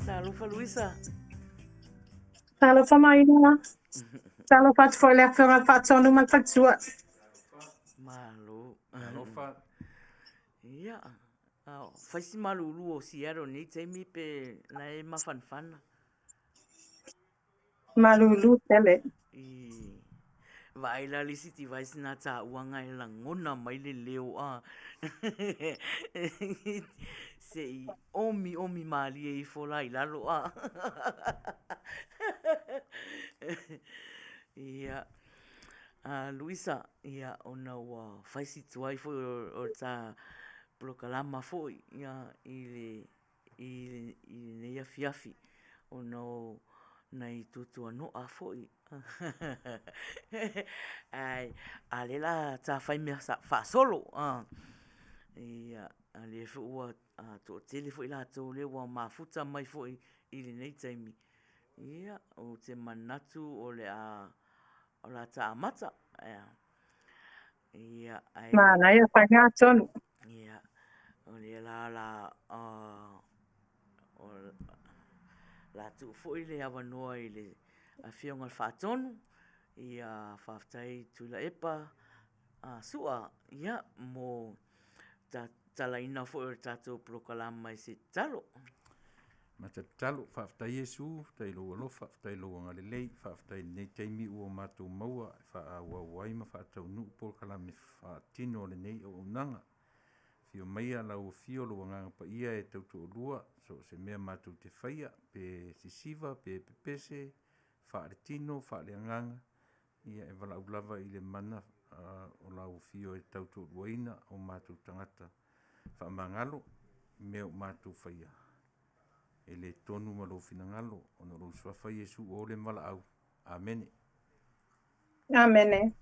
Talofa Luisa. Talofa Maina. Talofa atu foi i le afioga i le Faatonu ma le faletua. Malo. Talofa. Ia, fai si malulu o Seattle nei taimi pe la e mafanafana. Malulu tele. I vaai la le isi device na tauaga e lagona mai le leo a. Se i omi omi malie ifo la i lalo a. Ia. Luisa, ia ona ua fai si tuai foi o le ta polokalama foi ia i le i lenei afiafi ona o nai tuatuano'a foi. Ae a o lea o le a ta fai mea faasolo. Ia, o lea foi ua toatele foi latou o lea ua mafuta mai foi i lenei taimi. Ia, ou te manatu o le a o le a ta amata. Ia, ae Manaia, faiga tonu. Ia, o lea la la o la tuu foi le avanoa i le Afioga i le Faatonu, ia faafetai Tuilaepa Sua, ia, mo talaina foi o le tatou polokalama i se tatalo. Mata tatalo, faafetai Iesu, faafetai i lou alofa, faafetai i lou agalelei, faafetai i lenei taimi ua matou maua e faaauau ai ma faataunuu polokalame faatino o lenei auaunaga. Afio maia lau afio lou Agaga Paia e tautoalua so o se mea matou te faia, pe sisiva pe pepese, faaletino, faaleagaga, ia e valaau lava i le mana o lau afio e tautoaluaina o matou tagata faamagalo i mea ua matou faia e le tonu ma lou finagalo, ona o lou suafa Iesu ua o le ma valaau. Amene. Amene.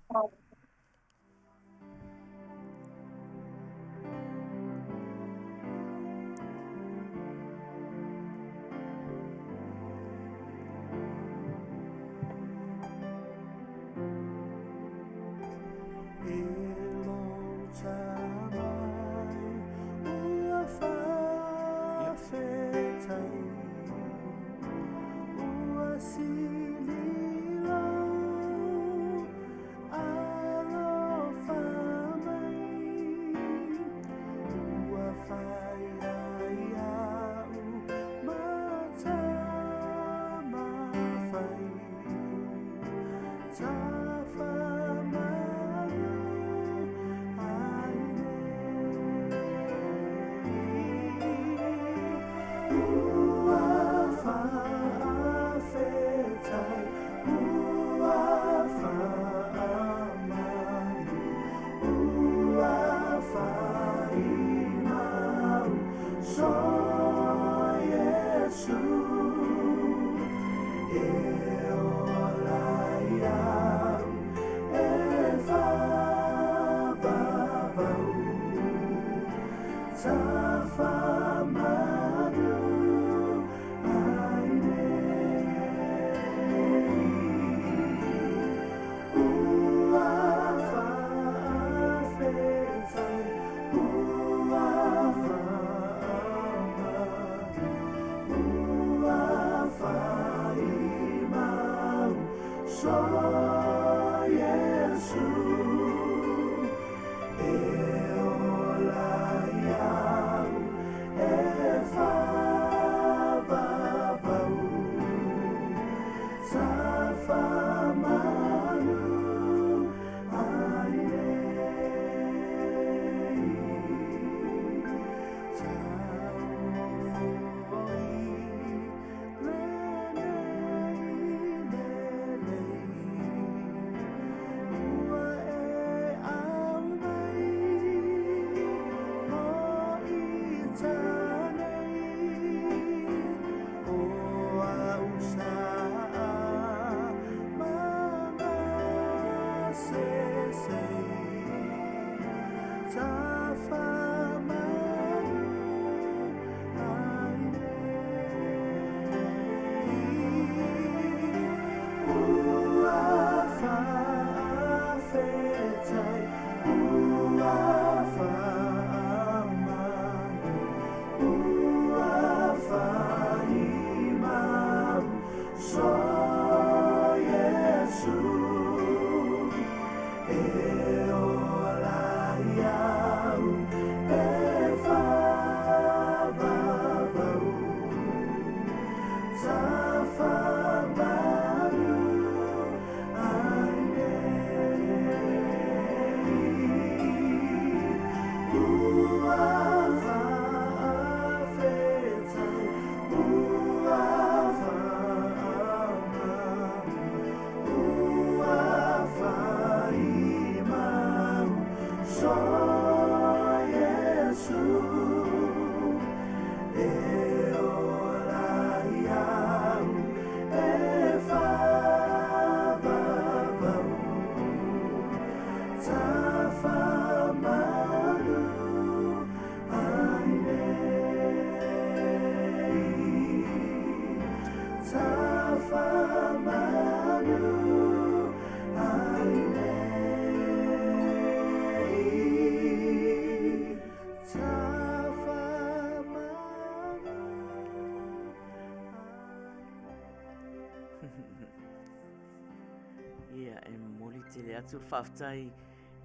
Ia, e momoli tele atu le faafetai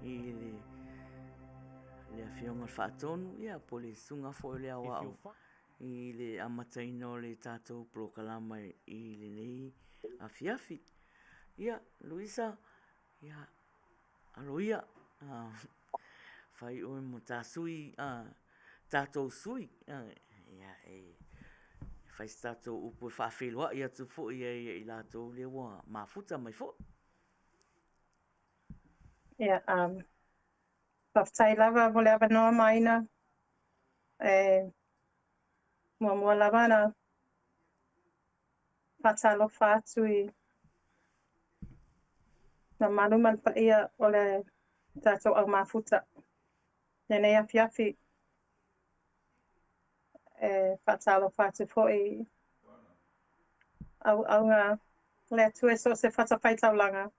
i le le Afioga i le Faatonu, ia, po o le Susuga foi o le Aoao i le amataina o le tatou polokalama i lenei afiafi. Ia, Luisa, ia, alo ia, fai oe ma ta sui, tatou sui, ia, e fai se tatou upu e faafeiloai atu foi ai ia i latou lea ua mafuta mai foi. Ia, faafetai lava mo le avanoa Maina. E muamua lava ona faatalofa atu i mamalu ma le paia o le tatou au mafuta. Lenei afiafi e faatalofa atu foi i auauna le Atua i so o se fatafaitaulaga.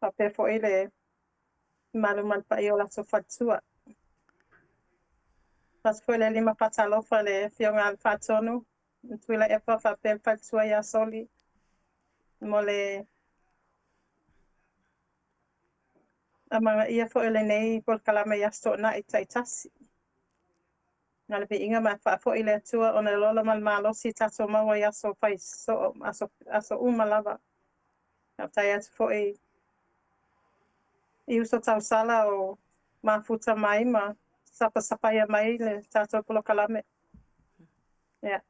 Faapea foi le mamalu ma le paia o latou faletua. Avatu foi le lima faatalofa i le Afioga a le Faatonu, Tuilaepa faapea le faletua ia Soli mo le amanaia foi o lenei polokalame i Aso Toonai taitasi. Na le viiga ma faafoi le Atua ona e lola ma le malosi tatou maua i aso fai soo, aso, aso uma lava. Faafetai atu foi i uso tausala o mafuta mai ma sapasapaia mai le tatou polokalame. Ia,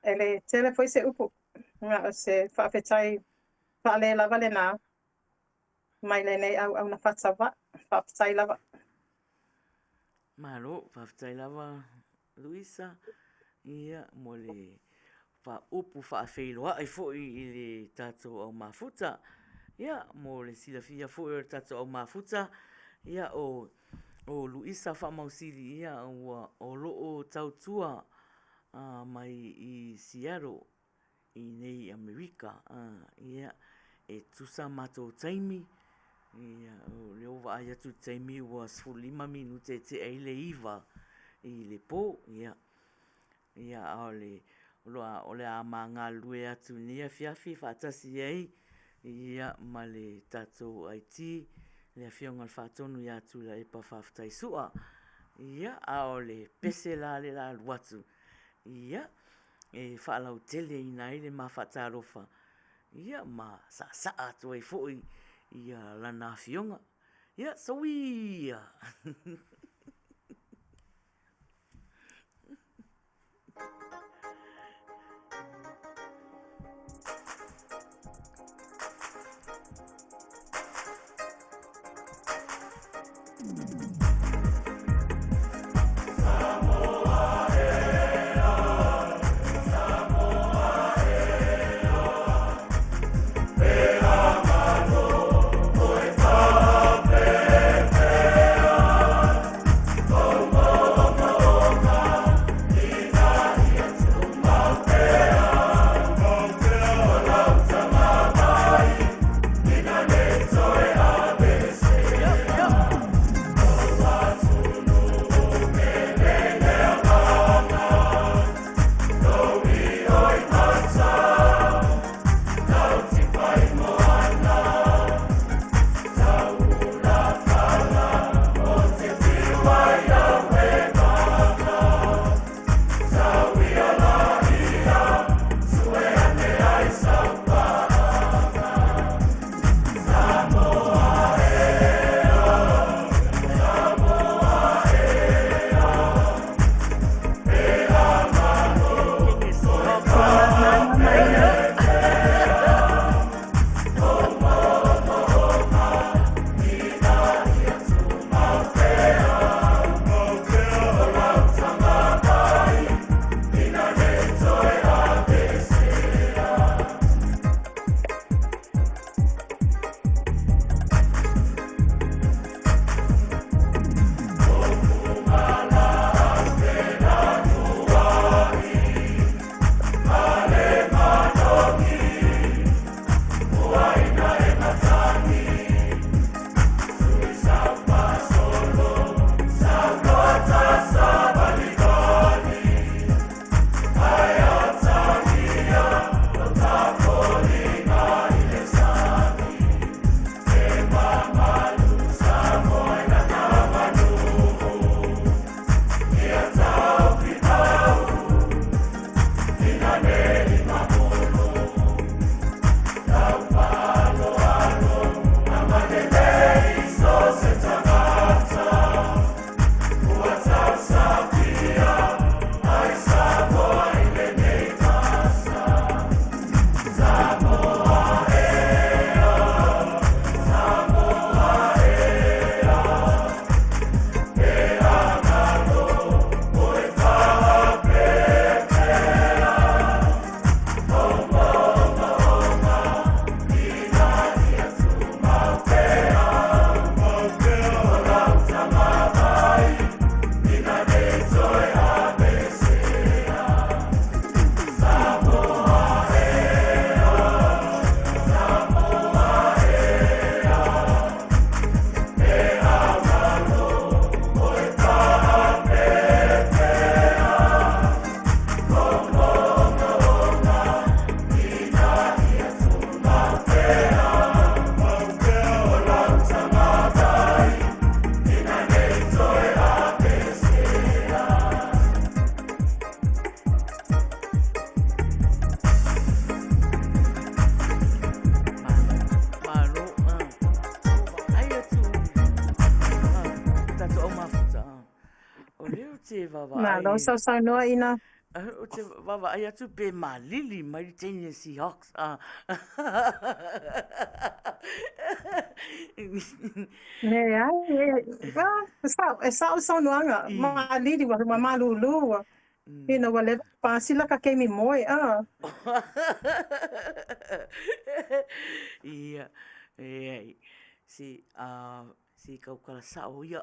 e le tele foi se upu, na o se faafetai faale lava lenā mai lenei auauna faatauvaa. Faafetai lava. Malo, faafetai lava Luisa, ia, mo le upu faafeiloai foi i le tatou au mafuta. Ia, mo le silafia foi o le tatou au mafuta, ia, o, o Luisa Faamausili, ia, ua, o lo o tautua mai i Seattle i nei Amerika, ia, e tusa matou taimi, ia, o lea ua vaai atu i le taimi ua 15 minute e tea ai le 9 i le po, ia, ia, a o le, o le a ma galulue atu i lenei afiafi faatasi ai, ia, ma le tatou IT, le Afioga i le Faatonu ia Tuilaepa Faafetai Sua, ia, a o le pese la le la alu atu, ia, e faalauteleina ai le ma faatalofa, ia ma saasaa atu ai foi ia lana afioga. Ia, soia! vaavaai. Malo sausaunoa ina. Ou te vaavaai atu pe malili mai le teine Seahawks. Leai, e sao, e sao le saunoaga, malili ua malulu ua, ina ua leva ona pasi laka keimi moe, a. Ia, leai, si Se tautala sao ia.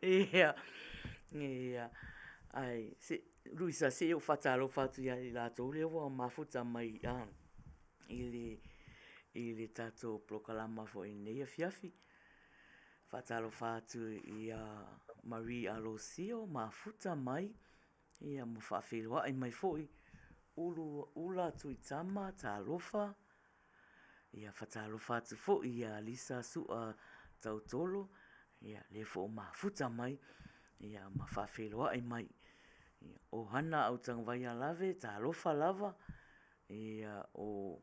Ia, ia, ai, se, Luisa, se i ou faatalofa atu ia i latou lea ua mafuta mai a, i le, i le tatou polokalama foi i lenei afiafi. Faatalofa atu ia Marie Alosio, mafuta mai, ia ma faafeiloai mai foi, Ulu, Ula Tuitama, talofa. Ia fatalofa atu foi ia Lisa Su'a Tautolo, ia lea foi ua mafuta mai ia ma faafeiloai mai. Ia o Hana Autagavaialave, talofa lava, ia o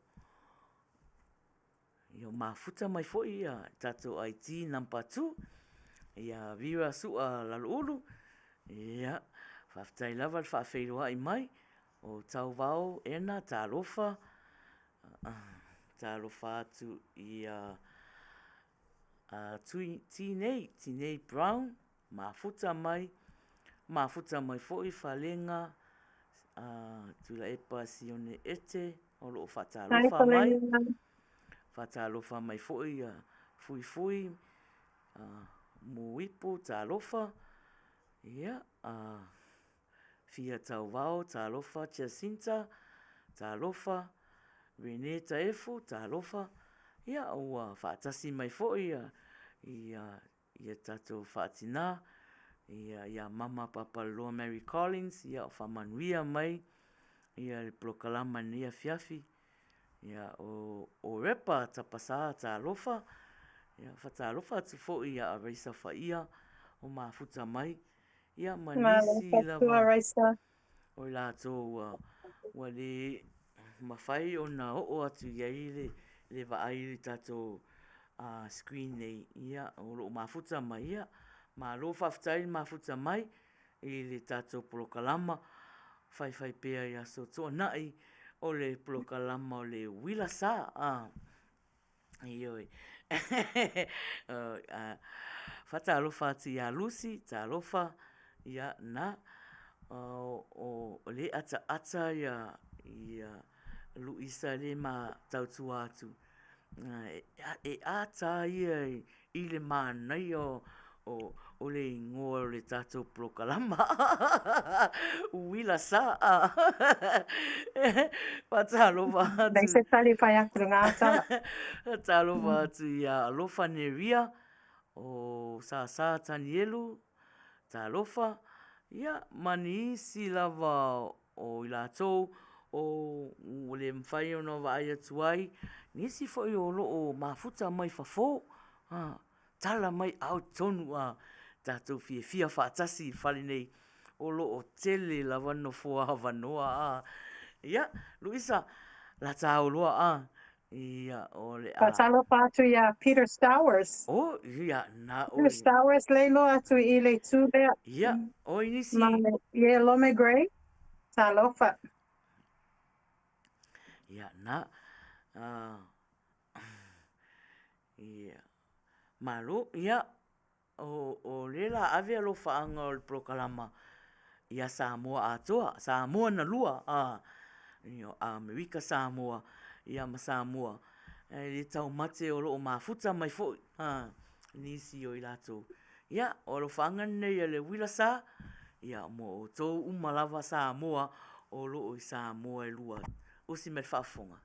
ia mafuta mai foi ia tatou IT number 2, ia Vera Su'a Laloulu, ia faafetai lava le faafeiloai mai, o Tauvao Ena, talofa, Talofa atu i a Tinei, Tinei Brown, mafuta mai, mafuta mai foi Falega Tuilaepa Sione Ete o lo o faatalofa mai. Faatalofa mai foi ia Fuifui Muipu, talofa. Ia, Fia Tauvao, talofa, Jacinta, talofa, Rene Taefu, talofa, ia ua faatasi mai foi ia ia ia tatou faatina, ia ia Mama Papaloloa Mary Collins, ia o faamanuia mai ia le polokalama i lenei afiafi, ia o o Repa Tapasa, talofa, ia fatalofa atu foi ia Raisa Faia o mafuta mai. Ia ma nisi lava o i latou ua, ua le mafai ona oo atu i ai le, le vaai i le tatou uh, screen nei, ia, o lo o mafuta mai, ia, malo faafetai le mafuta mai i le tatou polokalama faifai pea i aso tuanai o le polokalama o le uila sa. Uh, Ioe. Faatalofa atu ia Lucy, talofa, ia na, o le ataata ia, ia Luisa le ma tautua atu. E ata ia i le manaia o le igoa o le tatou polokalama. Uila sa. Faatalofa atu. Nei se tali pai atu i ngā tala. Faatalofa atu ia Alofa Neria o Sasa Tanielu, talofa. Ia, ma nisi lava o i latou o ua le mafai ona vaai atu ai, nisi foi o lo o mafuta mai fafo, tala mai ao tonu a tatou fiafia faatasi i le fale nei, o lo o tele lava nofoa avanoa a. Ia, Luisa, lata ao loa a. Ia, o le a. Faatalofa atu ia Peter Stowers. O, ia, na oi. Peter Stowers le iloa atu i le itu lea. Ia, oi nisi. Ma le Lome Gray, talofa. Ia, na. Ia, malo, ia, o, o le la ave alofaaga o le polokalama ia Samoa atoa, Samoa na lua, a, io, Amerika Samoa, ia ma Samoa, e le taumate o lo o mafuta mai foi, a, nisi o i latou. Ia, o alofaaga lenei a le uila sa, ia, mo outou uma lava Samoa o lo o i Samoa e lua. Usi mai le faafofoga.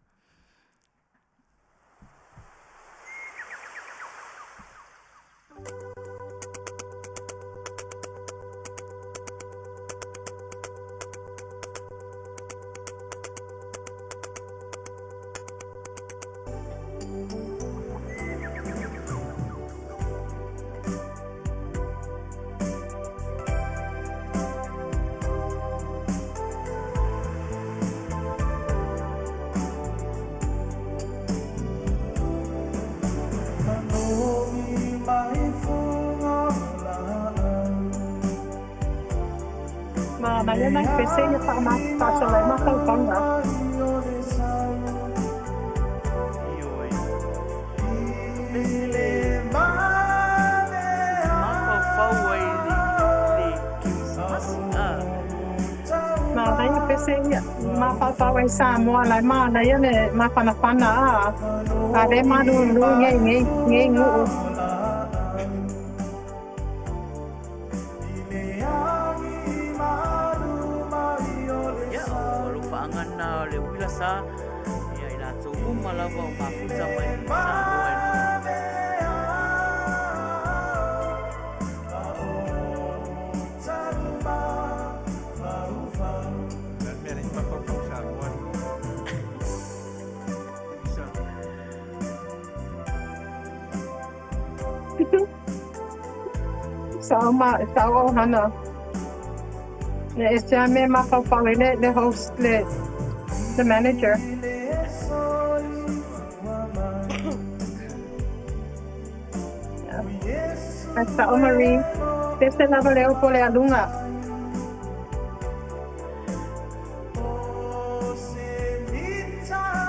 Manaia nai pese ia faasola ai mafaufauga. Ioe. O pese e te mafaufau ai i le Kerisimasi. Manaia pese ia mafaufau ai Samoa la e manaia le mafanafana a. A lea e malulu ngei ngei ngei nuu. Ia, o alofaaga lena o le uila sa, ia i latou uma lava o mafuta mai Samoa e lua. Sao ma sao ohana. Le ese a me mafaufau ai le le host le the manager. Ae sao Marie, pese lava le opo le aluga.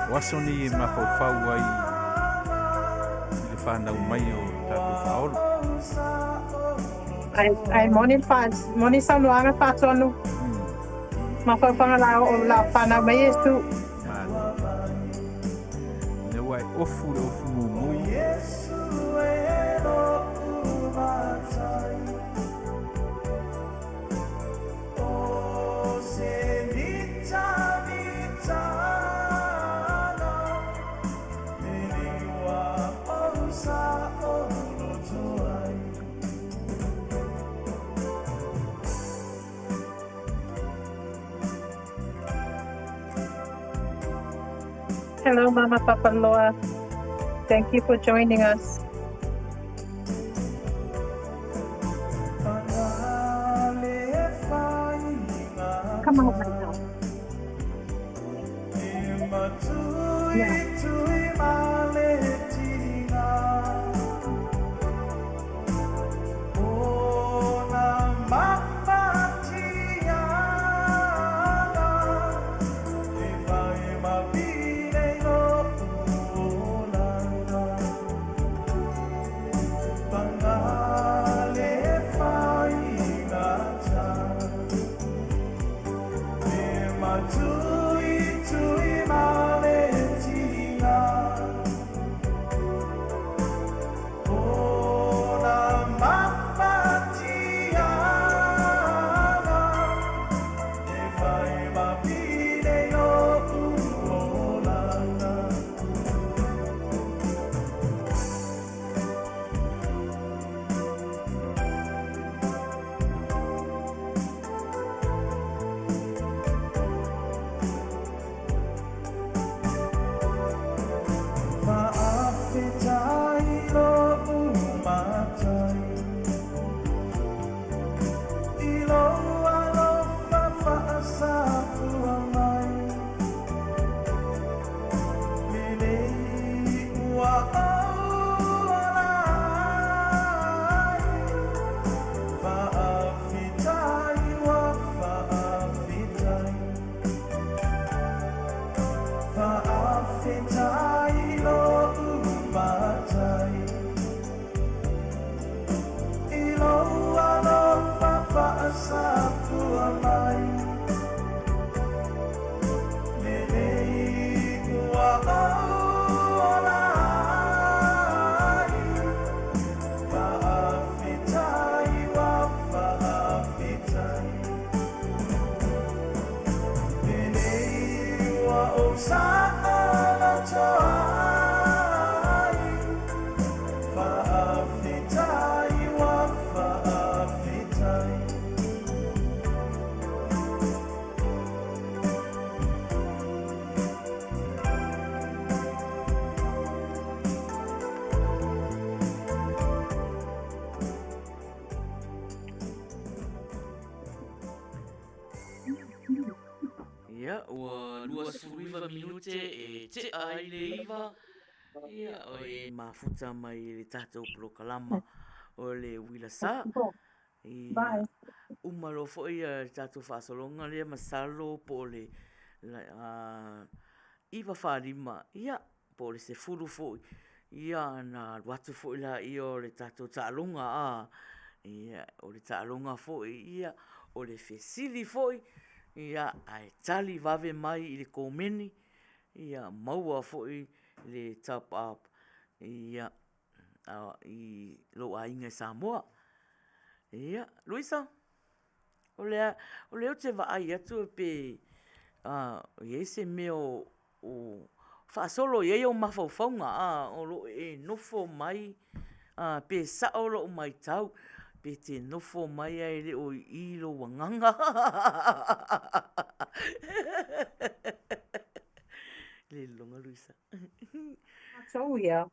O aso nei e mafaufau ai i le fanau mai o le tatou Faaolo. Ai, ai moni le fa, moni saunoaga faatonu. Mafaufauga la oo la fanau mai Iesu. Malo. Ina ua e ofu le ofu mumui. Hello Mama Papaloa. Thank you for joining us. Come on right now. Yeah. Ia, ua 29 minute e tea ai le iva, ia, e mafuta mai i le tatou polokalama o le uila sa. Ia, Uma loa foi le tatou faasologa lea masalo po o le 9:45, ia, po o le 10 foi, ia ona alu atu foi lea o le tatou taaloga, a, ia, o le taaloga foi, ia, o le fesili foi, ia, ae tali vave mai i le komeni, ia maua foi le top up i lou aiga i Samoa. Ia, Luisa, o lea ou te vaai atu pe i ai se mea o faasolo i ai ou mafaufauga, o lo o e nofo mai pe sao lau matau pe te nofo mai ae le o i i lou agaga. Le lologa Luisa. Matou ia,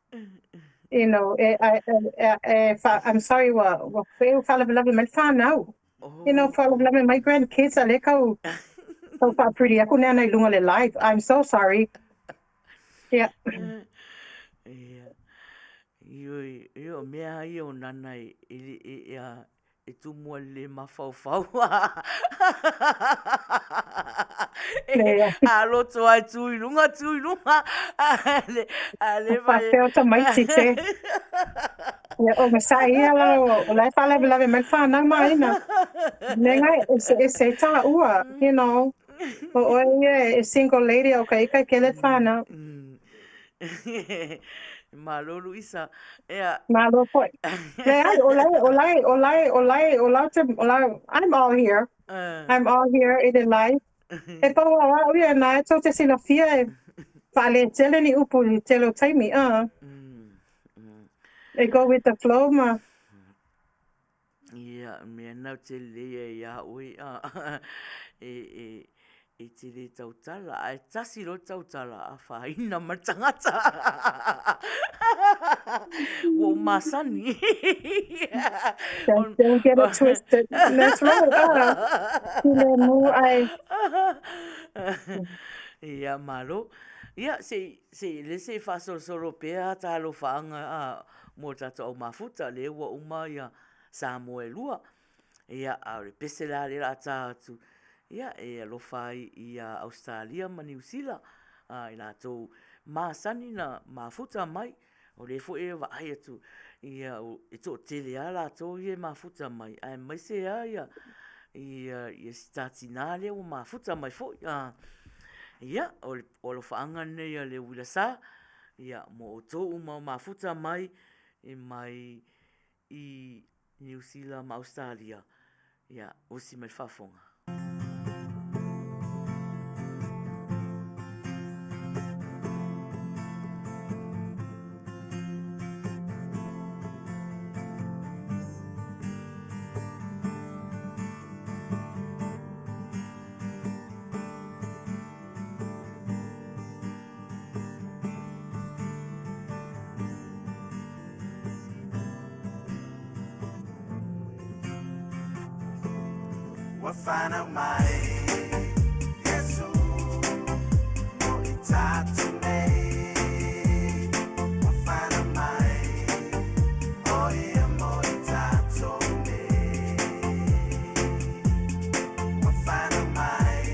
you know, e, e, e, e, I'm sorry, ua, ua, ua faalavelave mai le whanau. You know, faalavelave mai grandkids a le kau, kau whaapuri aku nea nei lunga le live. I'm so sorry. Yeah. Yeah. Ioe, ioe, o mea ia o nana e, e, e, e, e tumu ai le mafaufau. A loto ai tu i lunga, tu i lunga. A le vai. Whapea tamaiti te. Ia, o ma ia la o la e whalavelave mai whanau mai na. Me ngai, e se, e se tā ua, you know. O oe ia e single lady o ka ika ke le whanau. Malo Luisa. Ea. Malo foi. Leai, o lai, o lai, o lai, o lai, o lau te, o lau, I'm all here. I'm all here in the life. E pau au au ia na e tau te silafia e whaale tele ni upu i tele o taimi, E go with the flow ma. Ia, mea nau te lelei ai iā oe, e, e, e te le tautala, ae tasi loa tautala, afaina ma le tagata. Ua ou masani. Don't, don't get it twisted. That's right. Kile mu ai. Ia, malo. Ia, se, se, le se i faasolosolo pea talofaga, a, Mo tatou au mafuta, lea ua uma ia Samoa e lua. Ia, a o le pese la lea o le a ta atu, ia, e alofa ai ia Ausetalia ma Niu Sila, a i latou masani na mafuta mai, o lea foi e vaai atu, ia, e toatele lava latou ia e mafuta mai, aemaise lava ia, ia, ia si ta tinā lea ua mafuta mai foi. A, ia, o le alofaaga lenei a le Uilasā, Ia, mo outou uma o mafuta mai e mai i Niu Sila ma Ausetalia, ia, osi mai le faafofoga. Ua whanau mai Iesu mo i tātou nei Ua whanau mai o ia mo i tātou nei Ua whanau mai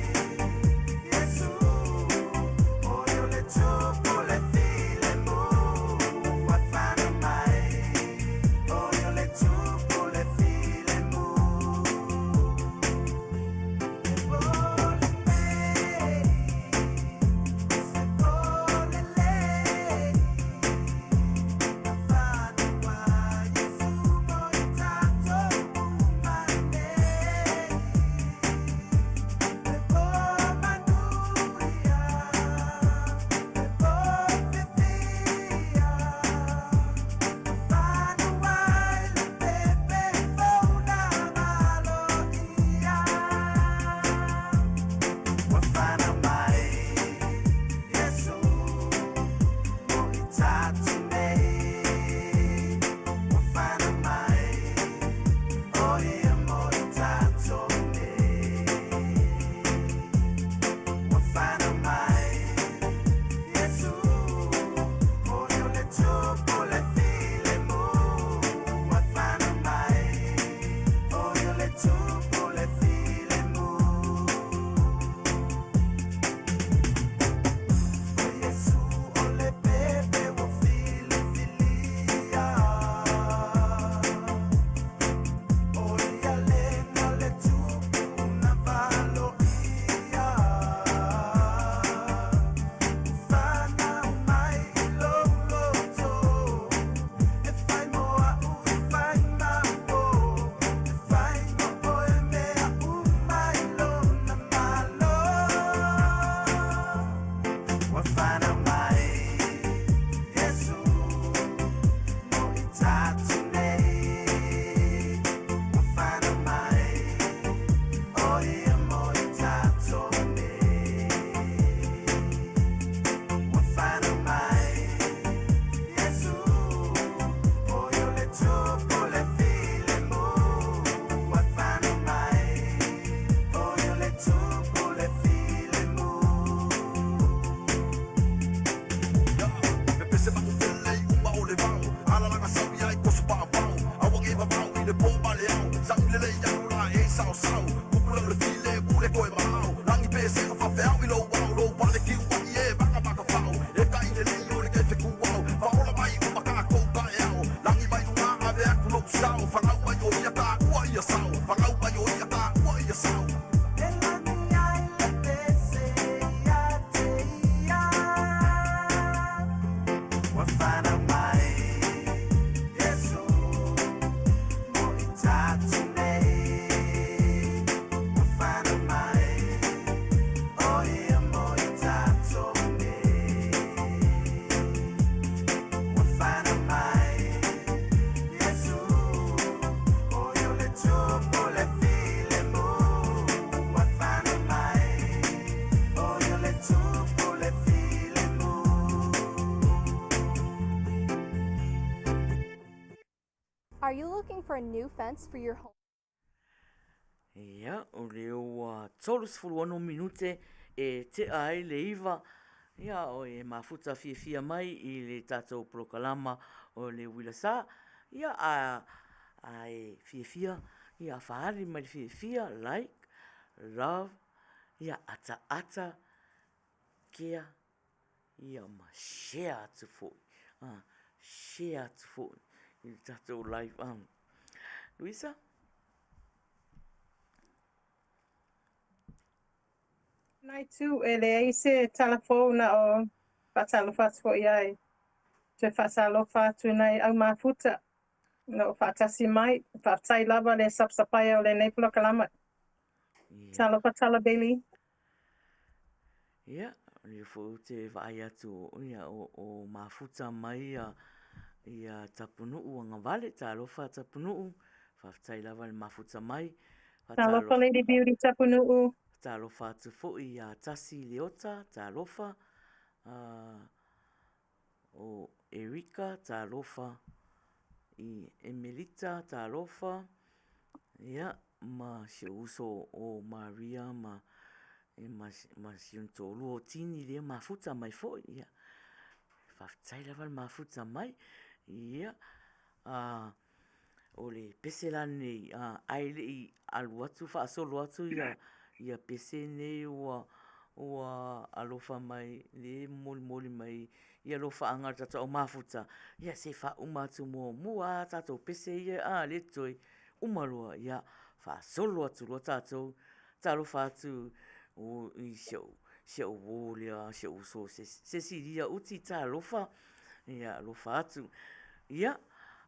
Are you looking for a new fence for your home? Ia, o lea ua 36 minute e tea ai le iva, ia, o e mafuta fiafia mai i le tatou polokalama o le Uila Sa, ia, a, a e fiafia, ia, faaali mai le fiafia, like, love, ia, ataata, kea, ia ma share atu foi, a, share atu foi i le tatou live. A. Luisa? Nai tu e leai se tala fou na o faatalofa atu foi ai. Toe faatalofa atu i nai au mafuta na o faatasi mai. Faafetai lava le sapasapaia o lenei polokalama. Talofa tala Billy. Ia, o lea foi ou te vaai atu ia, o, o mafuta mai ia, ia Tapunuu Agavale, talofa Tapunuu, faafetai lava le mafuta mai. Talofa Lady Beauty Tapunuu. Talofa atu foi ia Tasi Leota, talofa. O Erika, talofa. I Emelita, talofa. Ia, ma si ou uso o Maria ma, e ma, ma si ona toalua o Tini lea mafuta mai foi. Ia, faafetai lava le mafuta mai. Ia, a, o le pese la lenei, a, ae le i alu atu faasolo atu ia, ia pese nei ua, ua alofa mai le molimoli mai i alofaaga o le tatou au mafuta, ia se i faauma atu muamua lava tatou pese ia, a le toe uma loa, ia faasolo atu loa tatou. Talofa atu i si ou, si ou uo lea, si ou uso Cecilia Uti, talofa, ia alofa atu. Ia,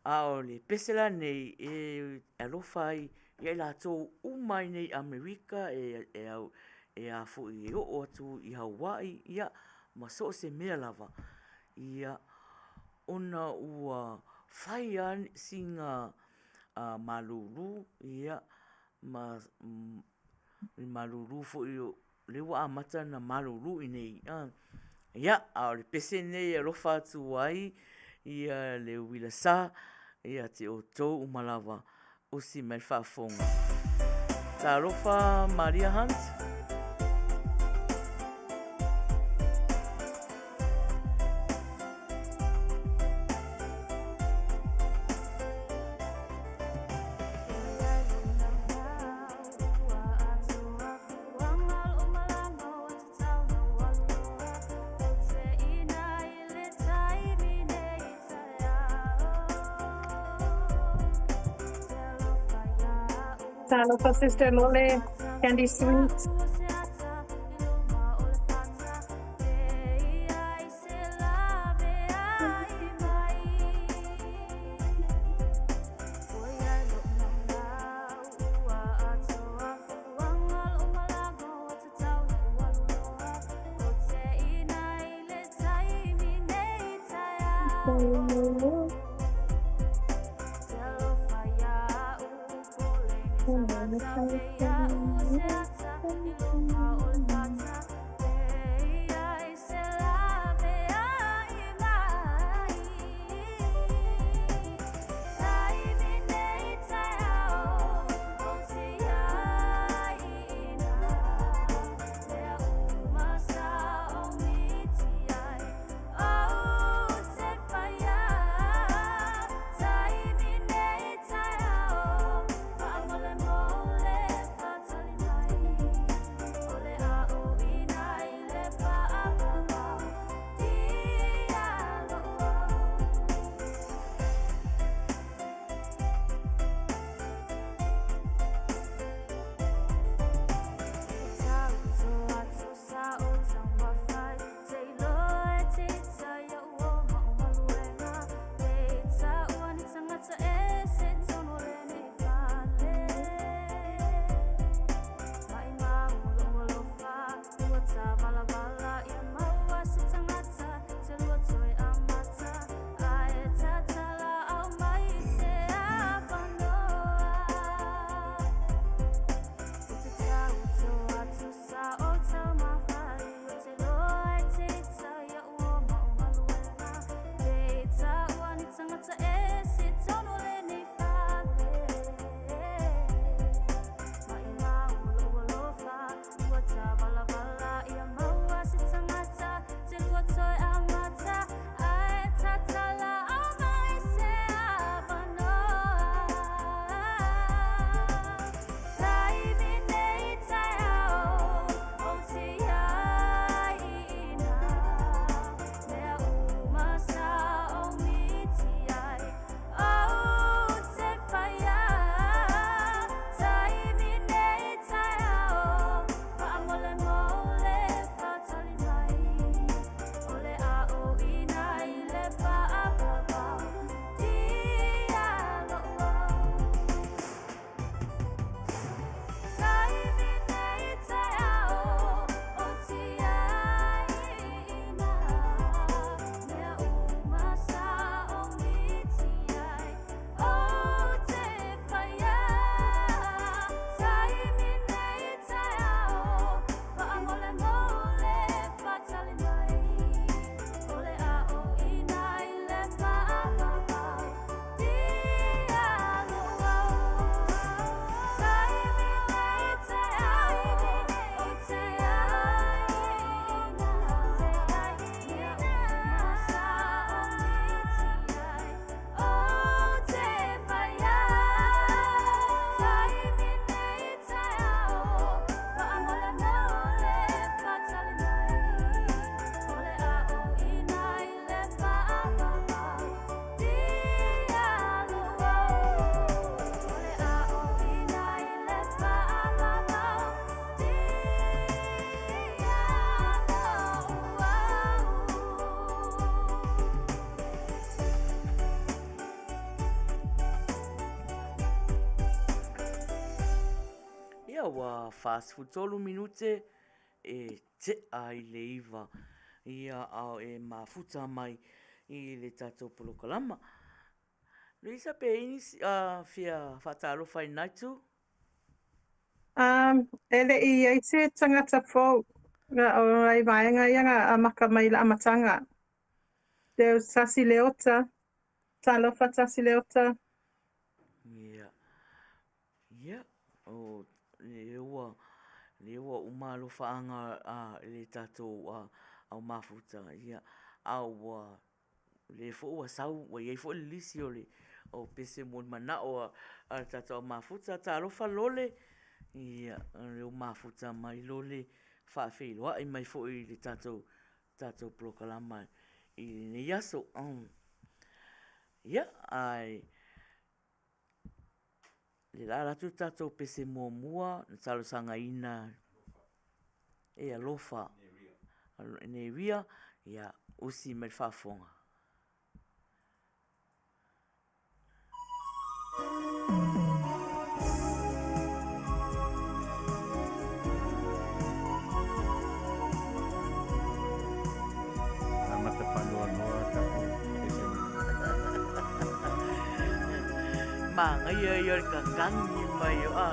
a o le pese la nei e alofa ai ia i latou uma i nei Amerika e, e, au, e a foi e oo atu i Hawaii, ia, ma so o se mea lava, ia, ona ua fai lava sina malulu, ia, ma le malulu foi o lea ua amata ona malulu i inei. Ia, a o le pese lenei e alofa atu ai ia le uila sa ia te outou uma lava usi mai le faafofoga. Talofa Maria Hunt. Talofa Sister Lole, Candy Sweet. ua 43 minute e tea i le 9 ia a o e mafuta mai i le tatou polokalama. Luisa pe i ai nisi fia faatalofa i lena itu? E le i i ai se tagata fou o nai vaega ia na amata mai i le amataga. There's Tasi Leota. Talofa Tasi Leota. Ia. Ia, o lea ua, lea ua uma alofaaga a le tatou au mafuta, ia, a ua O lea foi ua sau, ua i ai foi le lisi o le o pese mo le manao a le tatou au mafuta. Talofa Lole, ia o lea ua mafuta mai Lole, faafeiloai mai foi i le tatou tatou polokalama i lenei aso. Ia, ae o le a alu atu le tatou pese muamua na talosagaina e Alofa Neria, ia usi mai le faafofoga. Amata faanoanoa tatou pese. Manaia ia o le kakagi mai o a.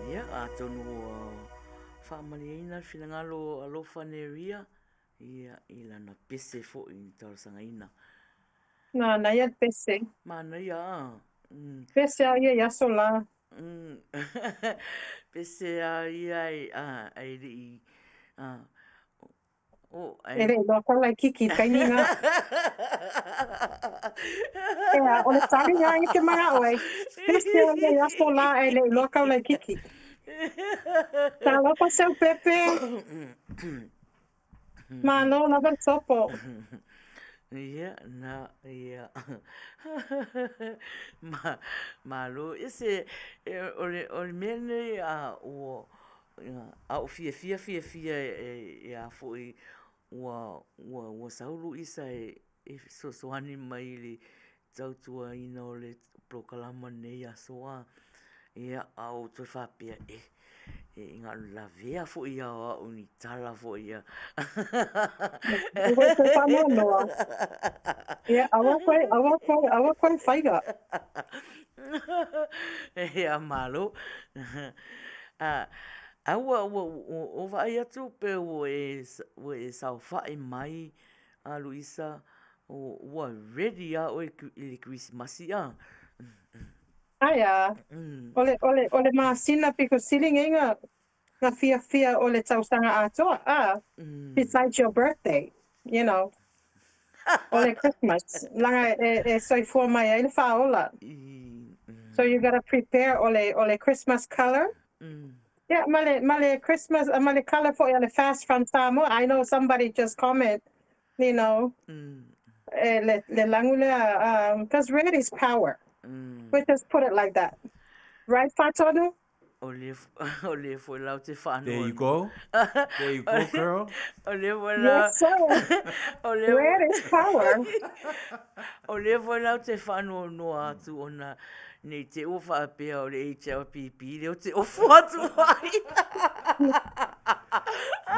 Ia, atonu ua faamalieina le finagalo o Alofa Neria ia, i lana pese foi na talosagaina. Manaia le pese. Manaia a. Pese a ia i aso la. Pese a ia a e le i a o E le i loa ka laititi i taimi na. Ea, o le tali nga i te manaʻo ai. Pese a ia i aso la e le i loa kau laititi. Talofa seu pepe. Malo lava le sopo. Ia, na, ia. Ma, malo. Ia se, e, o le, o le mea nei a ua, a o fiafia, fiafia e, e a foi, ua, ua, ua sau Luisa e, e fesoasoani mai i le tautuaina o le polokalama nei aso a, ia, a ou toe faapea, e, e na o le lavea foi ia o au ni tala foi ia. Ua e toe faanoanoa. Ia, aua koe, aua koe, aua koe whaiga. Ia, malo. A, a ua, ua, ua, ua vaai atu pe ua e, ua e saofai mai A Luisa, ua ready a oe i le Kerisimasi a? Ae a, o le, o le, o le masina pito sili nei nga, nga fiafia o le tausaga atoa, a, besides your birthday, you know, o le Christmas, laga e, e soifua mai ai le faaola. So you gotta prepare o le, o le Christmas colour, Ia, ma le, ma le Christmas, ma le kala foi a le Fast from Samoa. I know somebody just comment, you know, e le, le lagu lea, because red is power. We just put it like that. Right, Fatonu? O le, o le foi lau te whaanoa. There you go. There you go, girl. O le foi lau. Yes, sir. O le, Red is power. o le foi lau te whaanoa atu ona Nei te ua whaapea o le HLPP lea o te ofu atu ai.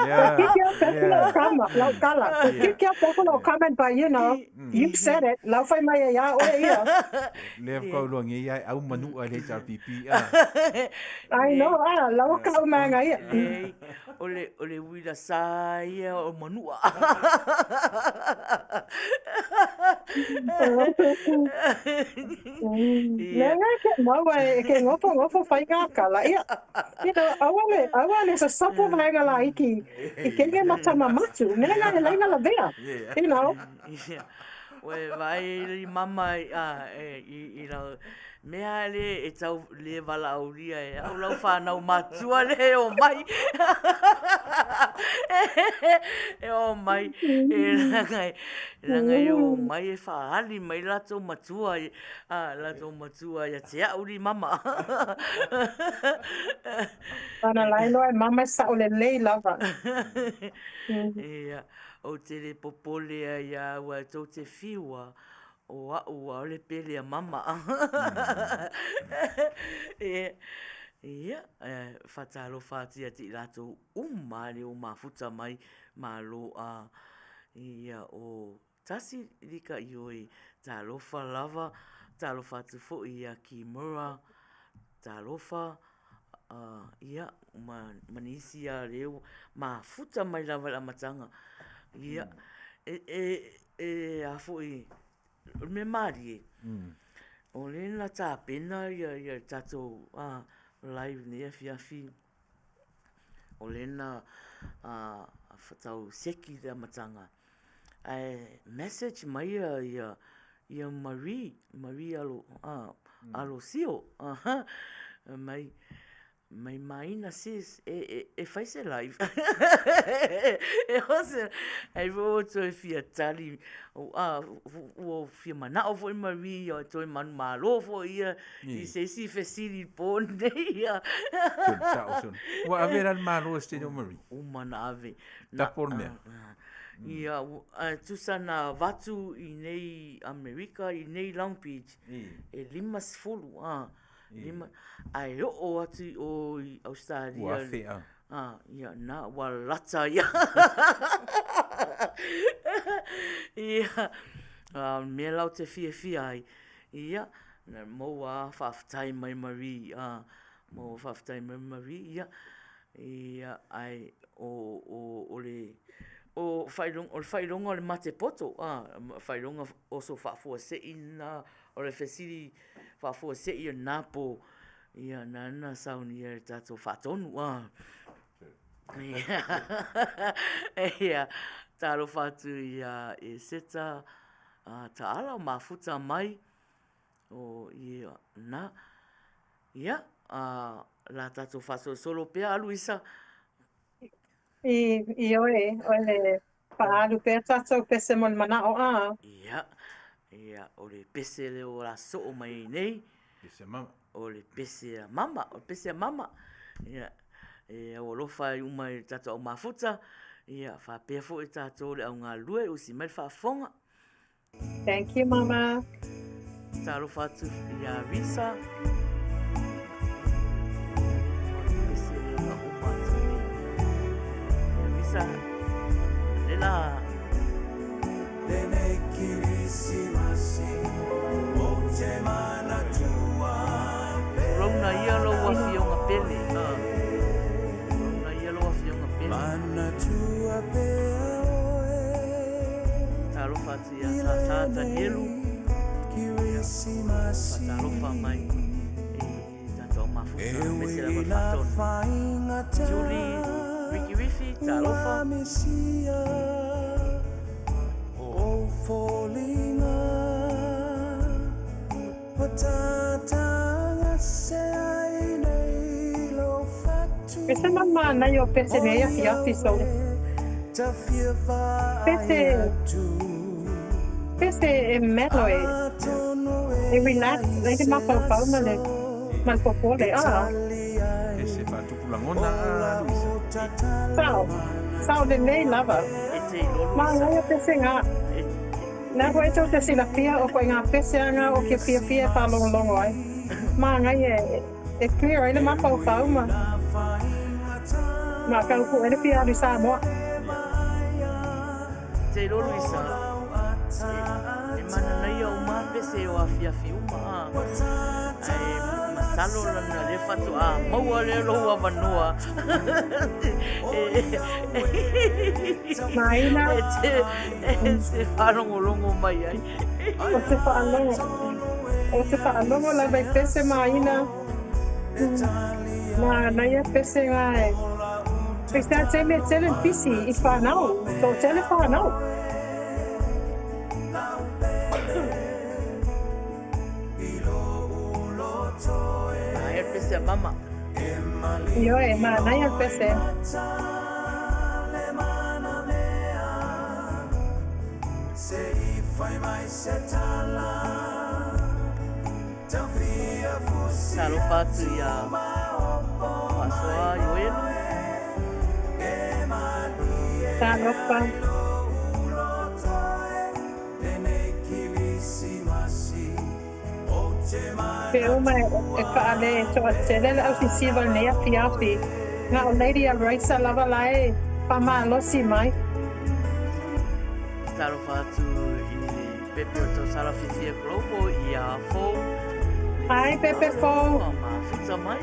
Yeah, Kiki au peku lau yeah. kama, lau kala. Kiki au peku lau comment, but you know, you said it. Lau whai mai e ia oe ia. Lea whakau loa nge ia e au manu a le HLPP. Ah. I know, ah, lau kau maanga ia. Nei, o le, o le uila sa ia o manua. Ia. Nā ke maua e ke ngofo ngofo whai ngā kala. Ia, you know, aua le, aua le sasapo vaenga la iki i kenge matama matu. Mea ngā e laina lavea, you know. Ia. Ua e vaai i mama a, e, i, i lau, mea le e tau le valaaulia e au lau whanau matua le e o mai. E o mai, e langa e, langa e o mai e whaali mai latou matua, a, latou matua ia te au li mama. Ana lai loa e mama e sao le lei lava. Ia, ou te le popole ai ia au a tou te whiua, o a'u aole pele a mama. Ia, ia, whatalofa atu ia te i latou uma le o mafuta mai, malo a, ia o. Tasi lika ioe, talofa lava, talofa atu foi ia Kimura, talofa, ia, ma, ma nisi a lea mafuta mai lava i le amataga. Ia, e, e, e a foi, o le mea malie, o lea na tapena ia, ia le tatou live i lenei afiafi, o lea na tau seki le amataga, ae message mai ia ia Marie, Marie Alosio, fai mai, mai maina sis e fai se live. Ai foi ua toe fia tali, ua fia manao foi Marie e toe manumalo foi ia i se isi fesili i le po lenei. Ua ave la le malo e se tele o Marie? Uma ona ave. Tapo le mea. Ia, ae tusa na avatu i nei Amerika, i nei Long Beach, e 50, a, lima, ae oo atu i o i Ausetalia. Ua afe a. A, ia, na, ua lata ia. Ia, a o le mea la ou te fiafia ai, ia, na maua a faafetai mai Marie, a, maua faafetai mai Marie, ia, Ia, ae o, o, o le, o faailoga, o le faailoga o le mate poto, a, faailoga oso faafuasei lena, o le fesili faafuasei o lena po, ia, na na saunia e le tatou faatonu, a. Ia, talofa atu ia Eseta Taala o mafuta mai, o, ia, na. Ia, a la tatou faasolosolo pea a Luisa. I, ioe, o le faaalu pea tatou pese mo le manao, a. Ia, ia, o le pese lea o la soo mai ai nei. Pese a mama. O le pese a mama, o le pese a mama. Ia, e aualofa ai uma i le tatou au mafuta, ia, faapea foi tatou le au galulue, usi mai le faafofoga. Thank you, Mama. Talofa atu iā Risa. Risa, lela. Lenei Kirisimasi, o te manatua Rona ia lou afioga pele. Rona ia lou afioga pele. Manatua pea oe. Talofa atu ia Sasa Tanielu. Faatalofa mai i tatou mafuta aemaise lava le faatonu. Julie Rikirifi, talofa. Pese ma manaia o pese nei afiafi so pese pese e mellow e e relax e le mafaufau ma le ma le popole ah. Pese faatupu lagona a Luisa. Sao sao lelei lava. E te iloa Luisa. Manaia pese nga. Nā koe tou te silafia o koe ngā peseanga o kia fiafia e whaalongolongo ai. Māngai e, e clear ai le mafaufau ma, ma kau koe le fia alu Samoa. Te iloa Luisa, e, e mananaia uma pese o afiafi uma a. Ae masalo lana lea faatoa maua lea lou avanoa. Maina. E te, e te whaalongolongo mai ai. O te whaalongo. O te whaalongo lava i pese maina. Ma naia pese ngā e. Pese a te me tele pisi i whanau. Tō tele whanau. Ae pese a mama. Ioe, manaia pese. Talofa atu ia Faasoa Ioelu. Talofa. Pe uma e faale e toatele le ausisiva i lenei afiafi, na o Lady Araisa lava la e faamalosi mai. Talofa atu pepe o Tausala Fiafia Global ia fou. Hi pepe fou. Ua mafuta mai.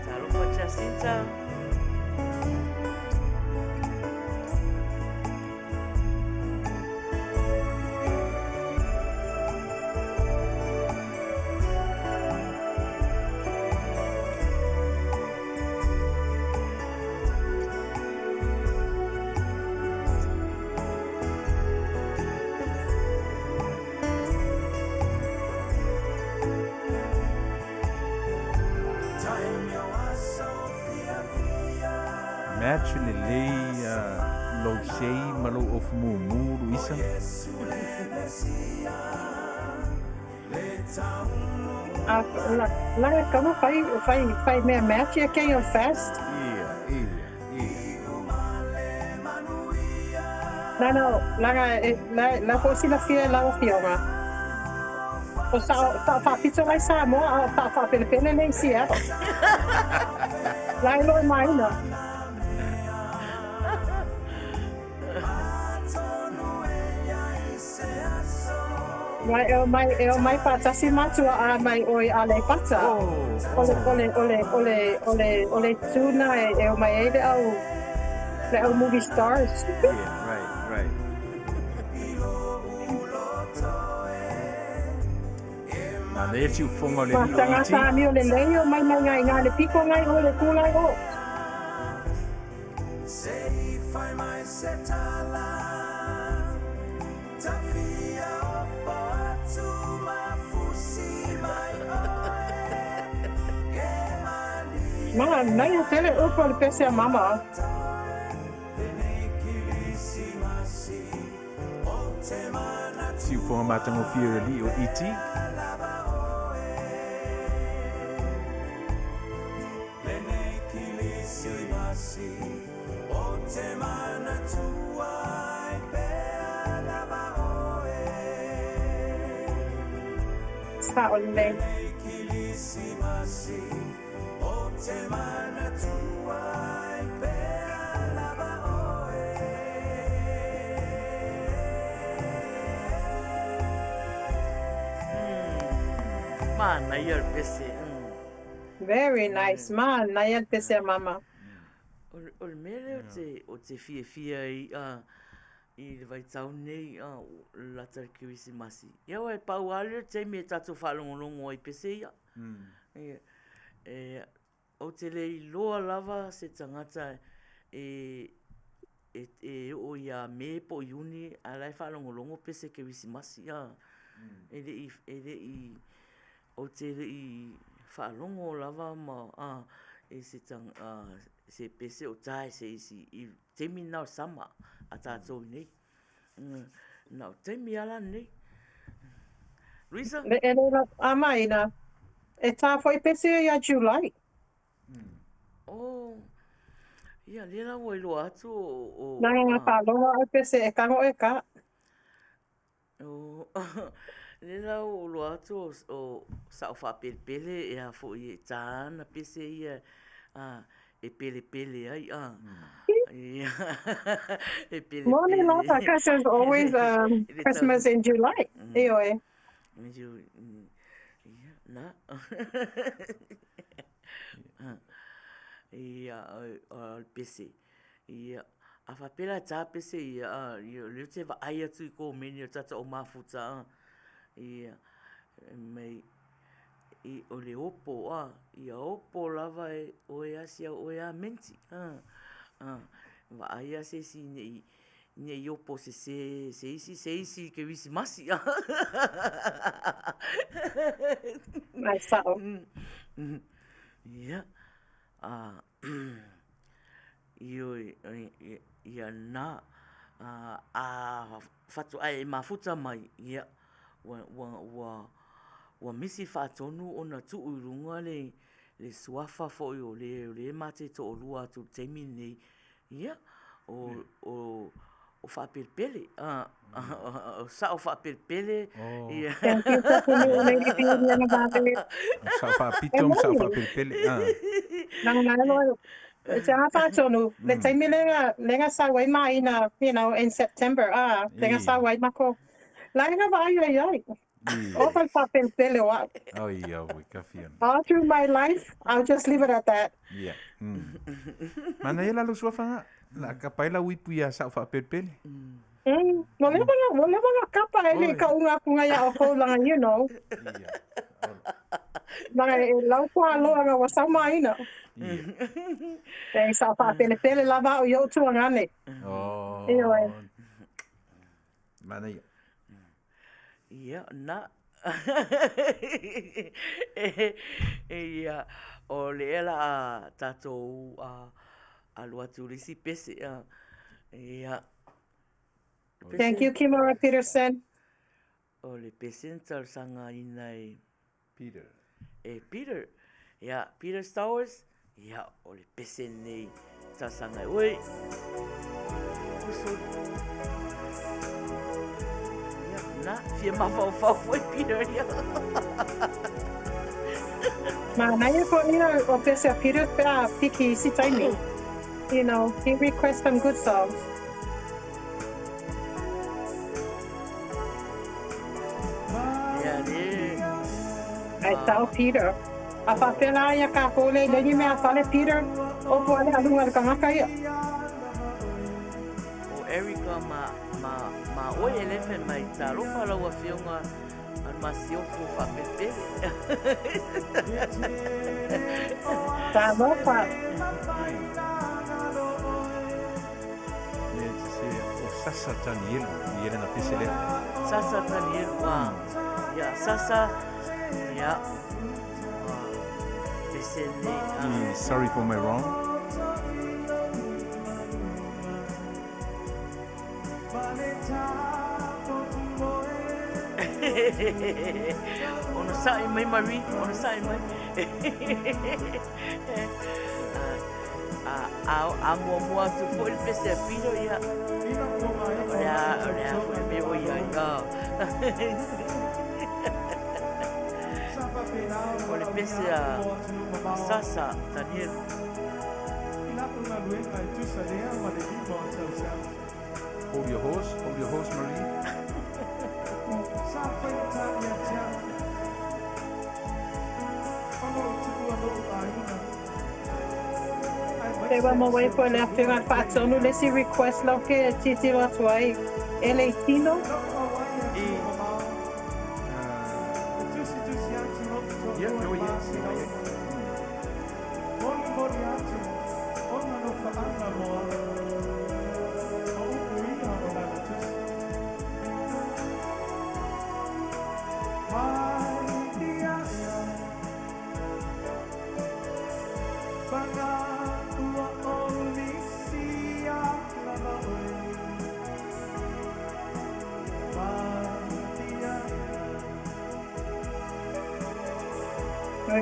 Talofa Jacinta. Match lelei lou sei ma lou ofu mumu Luisa. A la la kama fai fai fai mea match ia kei o fast. Ia, ia, ia. Na no, laga e la la fo silafia e lau afioga. O sa sa faapito mai Samoa a o sa faapelepele le isi ata. La e loe maina. Mai e omai e omai faatasi matua a mai oe Aleipata. O le o le o le o le o le o le itu na e e omai ai le au le au movie stars. Yeah, right, right. Manaia le siufofoga o le alii o Matanga ET. sa amio lelei o mai mai ngai ngā le piko ngai o le kūlai o. Manaia tele upu o le pese a mama. Siufofoga matagofie o le alii o ET. Sa'o lelei. Manaia le pese. Very nice. Manaia le pese a mama. O le mea lea ou te fiafia ai i le vaitau nei lata i le Kerisimasi. Ia aua e pau lava lea o le taimi e tatou faalogologo ai pese ia. Ou te le iloa lava se tagata e oo ia Me po o Iuni a o la e faalogologo pese Kerisimasi. E le i, e le i, ou te le i faalogo lava ma i se se pese o ta i se isi i le taimi lena o le sama a tatou i nei. Na o taimi lava la lenei. Luisa? Le e le a maina. E tā foi pese ia July. Oh, ia lea la ua iloa atu o... Nā ngā whāloa au pese e kango e ka. Oh, lea la ua iloa atu o sao faapelepele e a foi e tā ana pese ia e pelepele ai a. Ia, e pelepele. Moni lava, because there's always Christmas in July. Ioe. Ia, na. Ia, o le pese. Ia, a faapea la e tā pese ia, ia, o lea ou te vaai atu i komeni o tatou mafuta, ia, mai, i, o le opo, a, ia opo lava e oe a si au oe a menti, a, a, vaai a se isi nei, nei opo sesē se isi, se isi i Kerisimasi, a. Mai sa'o. Ia, a, Ioe, ia na, a fatu ae e mafuta mai, ia, ua, ua, ua, ua misi faatonu ona tuu i luga le, le suafa foi o le, o le ma te toalua atu i le taimi lenei, ia, o, o, o faapelepele, a, o sao faapelepele, ia. Thank you Tapunuu Lady Beauty and Avave. Sao faapito ma sao faapelepele, a. Nana e loa. Te aga faatonu, le taimi lega, lega sau ai maina, you know, in September, ah, lega sau ai mako. La ega vaai ai ai. O fal faapelepele o au. Ai au e kafi ana. All through my life, I'll just leave it at that. Ia. Manaia la lou suafa ga. La kapa ai lau ipu ia sao faapelepele. Ua leva na, ua leva na kapa e le kauga atu ngai a outou laga, you know. Ia. Laga e lau fualoa na ua sau maina. Ia. E sa faapelepele lava au i ou tuagane. Oh. Ioe. Manaia. Ia, na. Ia, o lea la a tatou alu atu i le isi pese. Ia. Thank you, Kimura Peterson. O le pese na talosagaina e Peter. E Peter. Ia, Peter Stowers. Ia, o le pese lenei talosaga e oe. Uso. Ia, na, fia mafaufau foi Peter ia. Manaia foi ia o pese a Peter pe a piki isi taimi. You know, he requests some good songs. Ia, le. Ai tau Peter. A faapea la ia kākou le lengi mea fale Peter, opo ale aluga le kangaka ia. O Erica ma, ma, ma oe e le fai mai talofa lau afioga a le masiofo faapelepele. Talofa. Ia, se o Sasa Tanielu i ele na pese lea. Sasa Tanielu, ah. Ia, Sasa, ia. Pese nei, ah. I Sorry for my wrong. Ono sa'i mai Marie, ono sa'i mai. A, a, a muamua atu foi le pese a Peter, ia. O le a, o le a foi le mea o ia ai. O le pese a Sasa Daniel. Hold your horse, hold your horse Marie. Te wa mo wai po le afioga le faatonu le isi request lau ke tilotilo atu ai e le tino. Ia, no ia, no ia.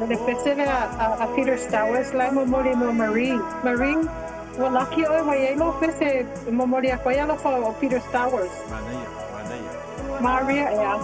Le pese le a Peter Stowers la e momoli mo Marie. Marie, ua laki oe ua iai lou pese e momoli aku ai alofa o Peter Stowers. Manaia, manaia. Maria, ea.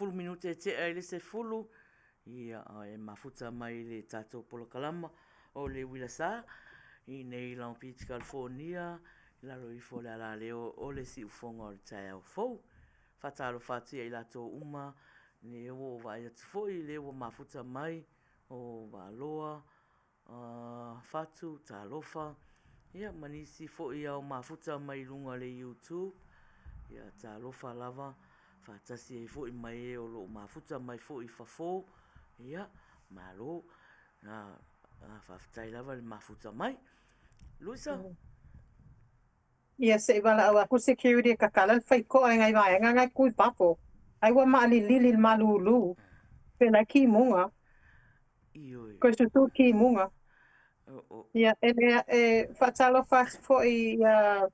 10 minute e tea i le 10, ia e mafuta mai le tatou polokalama o le Uila Sa i nei Long Beach, California, i lalo ifo o le alaleo o le siufogoga o le taeao fou. Faatalofa atu ia i latou uma, lea ua ou vaai atu foi, lea ua mafuta mai o Valoa, Fatu, Talofa, ia ma nisi foi ao mafuta mai i luga o le YouTube, ia talofa lava, faatasi ai foi ma e o lo o mafuta mai foi i fafo, ia malo, faafetai lava le mafuta mai. Luisa? Ia se i valaau aku security e kakala le faikoa i ngai vaega ngai ku i fafo. Ai ua maalilili le malulu. Pela e kimuga. Ioe. Koe susu kimuga. O, o. Ia, e lea, e faatalofa atu foi ia,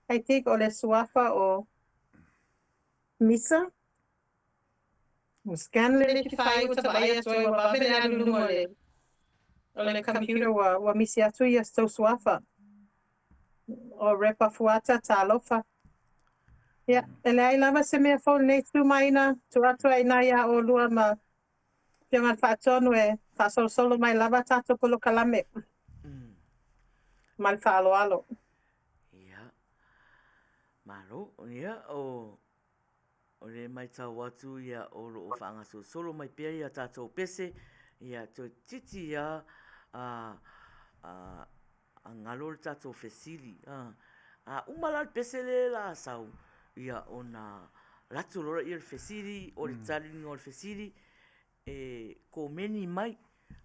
I think o le suafa o Misa. Ua scan le fai ua vaai atu ai ua vave le alu i luga o le o le computer ua ua misi atu ia stou suafa. O Repa Fuata, talofa. Ia, e leai lava se mea fou lenei tumaina, tuu atu ai i ina iā ʻolua ma Afioga i le Faatonu e faasolosolo mai lava tatou polokalame ma le faaaloalo. Ia, malo. Ia, o O lea e matau atu ia o lo o faagasolosolo mai pea ia tatou pese, ia toeitiiti a a a galo le tatou fesili. A, a uma la le pese le la a sau, ia ona alu atu loa lea o le fesili, o le taliga o le fesili, e komeni mai,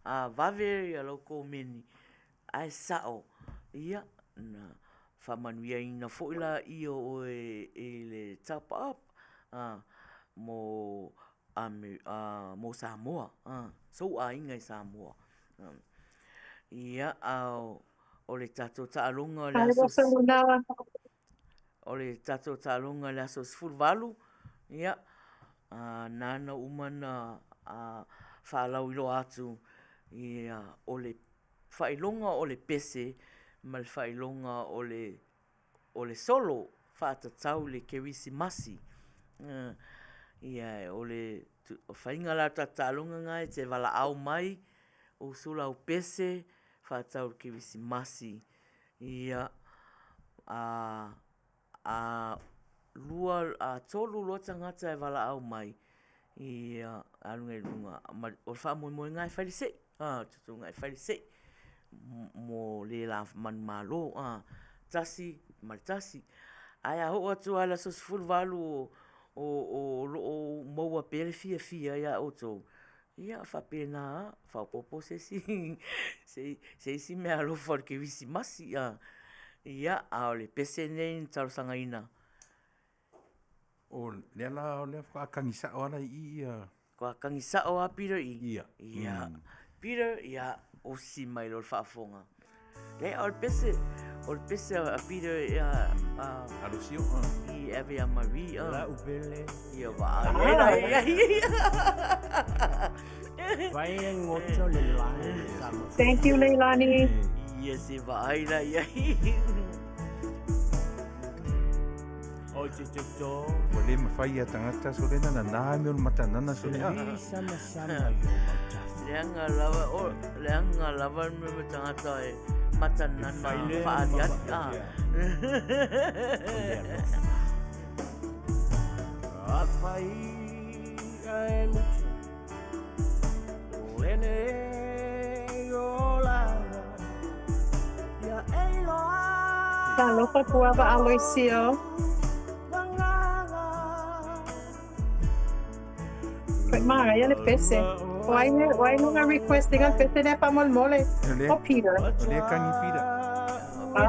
a vave ia lau komeni ae sao, ia ona faamanuiaina foi laia o oe i le top up mo mo Samoa, sou aiga i Samoa. Ia, a o le tatou taaloga o le aso O le tatou taaloga i le aso 18, ia, nāna uma na faalauiloa atu, ia, o le faailoga o le pese ma le faailoga o le, o le solo faatatau i le Kerisimasi. Ia, o le faiga la o le tatou taaloga lena, e te valaau mai, usu lau pese faatatau i le Kerisimasi. Ia, a, a lua, a tolu loa tagata e valaau mai, ia, alu nei i luga, ma o le faamoemoega lava e fai le se'i, a, tutuga e fai le se'i mo le la manumalo, a, tasi ma le tasi. Ae a oo atu lava i le aso 18 o lo o maua pea le fiafia ia outou, Ia, faapena lava, faaopoopo se isi se isi meaalofa o le Kerisimasi. Ia, a o le pese lenei na talosagaina. O lea la, o lea faatoa tagi sao lava la i i ia. Faatoa tagi sao lava Peter i i. Ia. Ia. Peter, ia, osi mai loa le faafofoga. Leai, o le pese, o le pese a Peter ia a A Lucio. I ave ia Marie. Lau pele. Ia vaai ai la ia. Vai e ngoto le lai sama. Thank you, Leilani. Ia se vaai la ia. O te te to. Ua le mafai ia tagata so le nana mea o le matanana so le a. Sama sama i o mautafa. Leaga lava, o, leaga lava le mea tagata e matanana faaliali. Ah. A fai a e mutu lene o lana ia e loa. Talofa Puava Aloisio. Koe manaia le pese. O ai o ai nunga request inga le pese lea faamolemole. O Peter. O lea kagi Peter. Ah.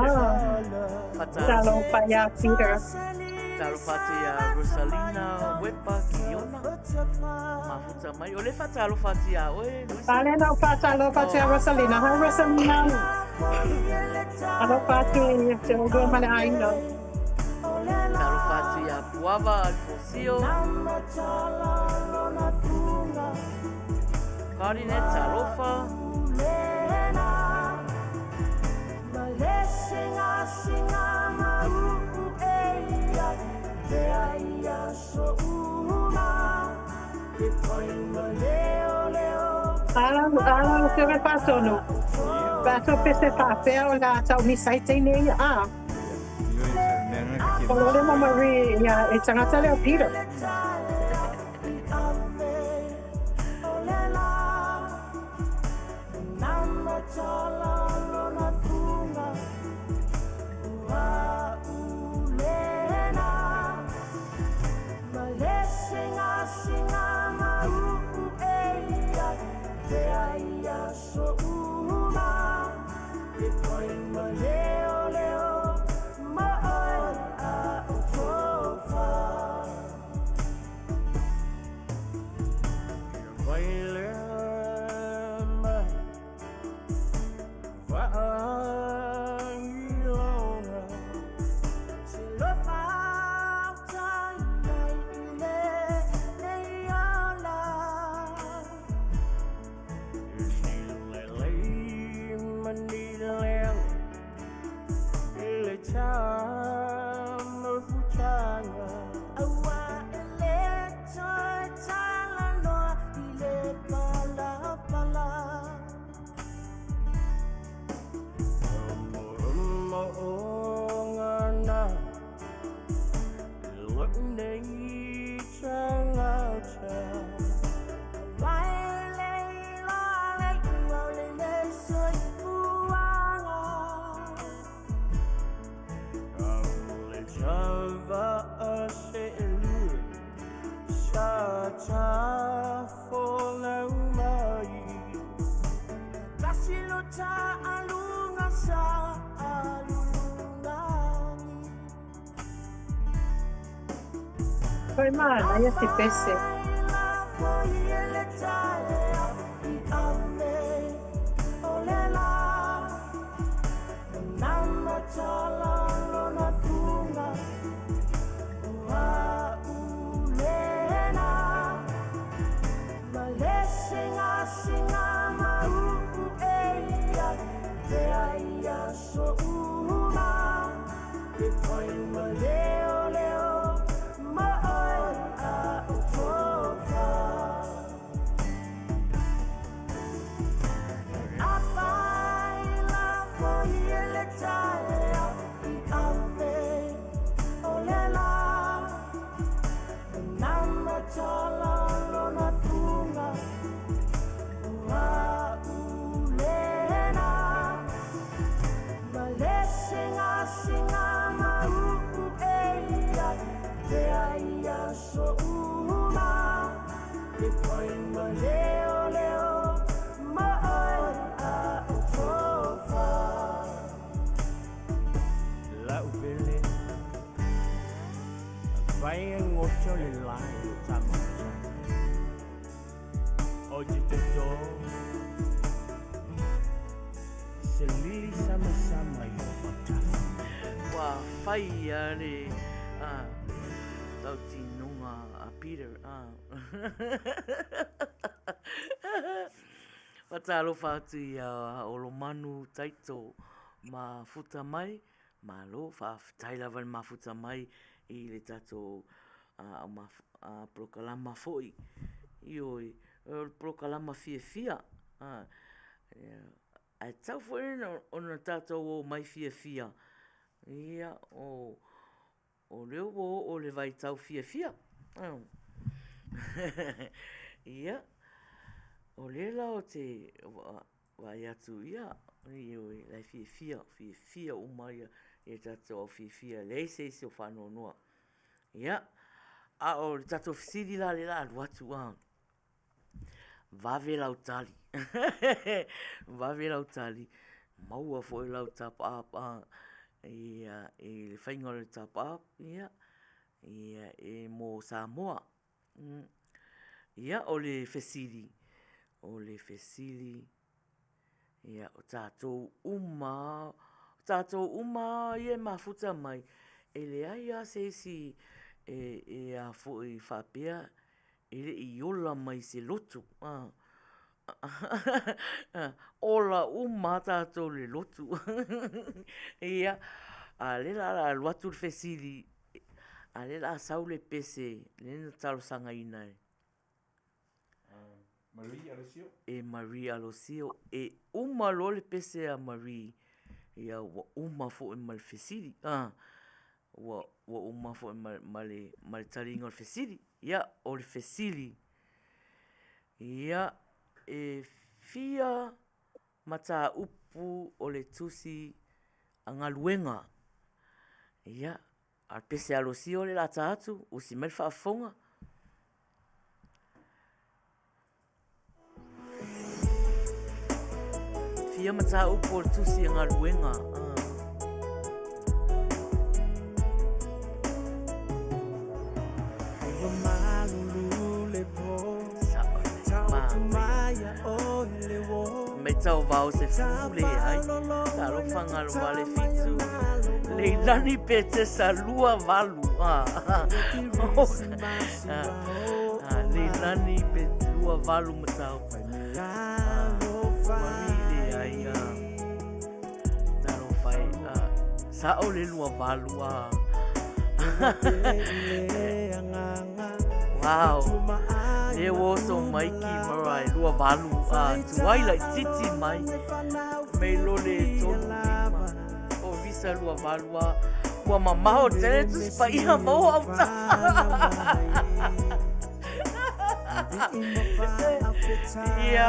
Talofa iā Peter. Talofa atu iā Rosalina Wepa Kiliona. Mafuta mai. O lea faatalofa atu iā oe, Luisa. A lea na ou faatalofa atu iā Rosalina. Hi Rosalina. Alofa atu i te olua ma le aiga. Talofa atu iā Puava Alfosio. Karine, talofa. A lau Afioga i le Faatonu, pe a faapea se faapea o le a tau misa ai teine ia, a. O lo le ma Marie, ia, e tagata lea o Peter. Koe manaia te pese. Ua whai ia le tautinoga a Peter. Whatalofa atu i a Olomanu Taito mafuta mai. Malo, faafetai lava le mafuta mai i le tatou polokalama foi. Ioe, o le polokalama fiafia. Ae tatau foi ona tatou omai fiafia, ia, o lea ua oo le vaitau fiafia. Ia, o lea la ou te vaai atu, ia, ioe, la e fiafia, fiafia uma ia tatou au fiafia, e leai se isi o faanoanoa. Ia, a o le tatou fesili la lea o le a alu atu a. Vave lau tali. Vave lau tali. Maua foi lau top up ia, i le faiga o le top up, ia, ia, e mo Samoa. Ia, o le fesili, o le fesili, Ia, o tatou uma, o tatou uma ia e mafuta mai, e leai lava se isi e, e a foi faapea e le i ola mai i se lotu. A. Ola uma lava tatou i le lotu. Ia, a o lea la o le a alu atu le fesili, a o lea o le a sau le pese lea na talosagaina e. Marie Alosio. E Marie Alosio, e uma loa le pese a Marie, ia ua uma foi ma le fesili. Ah, ua, ua uma foi ma, ma, le, ma le taliga o le fesili. Ia, o le fesili. Ia, e fia mataupu o le tusi a galuega. Ia, a le pese alosio le lata atu, usi mai le faafofoga. Fia mataupu o le tusi a galuega. Ah. Mai tau vao se fu le ai. Talofa ngalo vale fitu. Leilani Petesa lua valu. Ah. Ah, Leilani pe lua valu matau. Ah, Marie le ai. Ah. Talofa e. Ah, sao le lua valu. Ah. Wow. Le oso mai ki marae lua valu a tuai lai titi mai. Mei lo le tolu lima. O visa lua valu a ua mamao tele tusi paia mau au ta. Ia.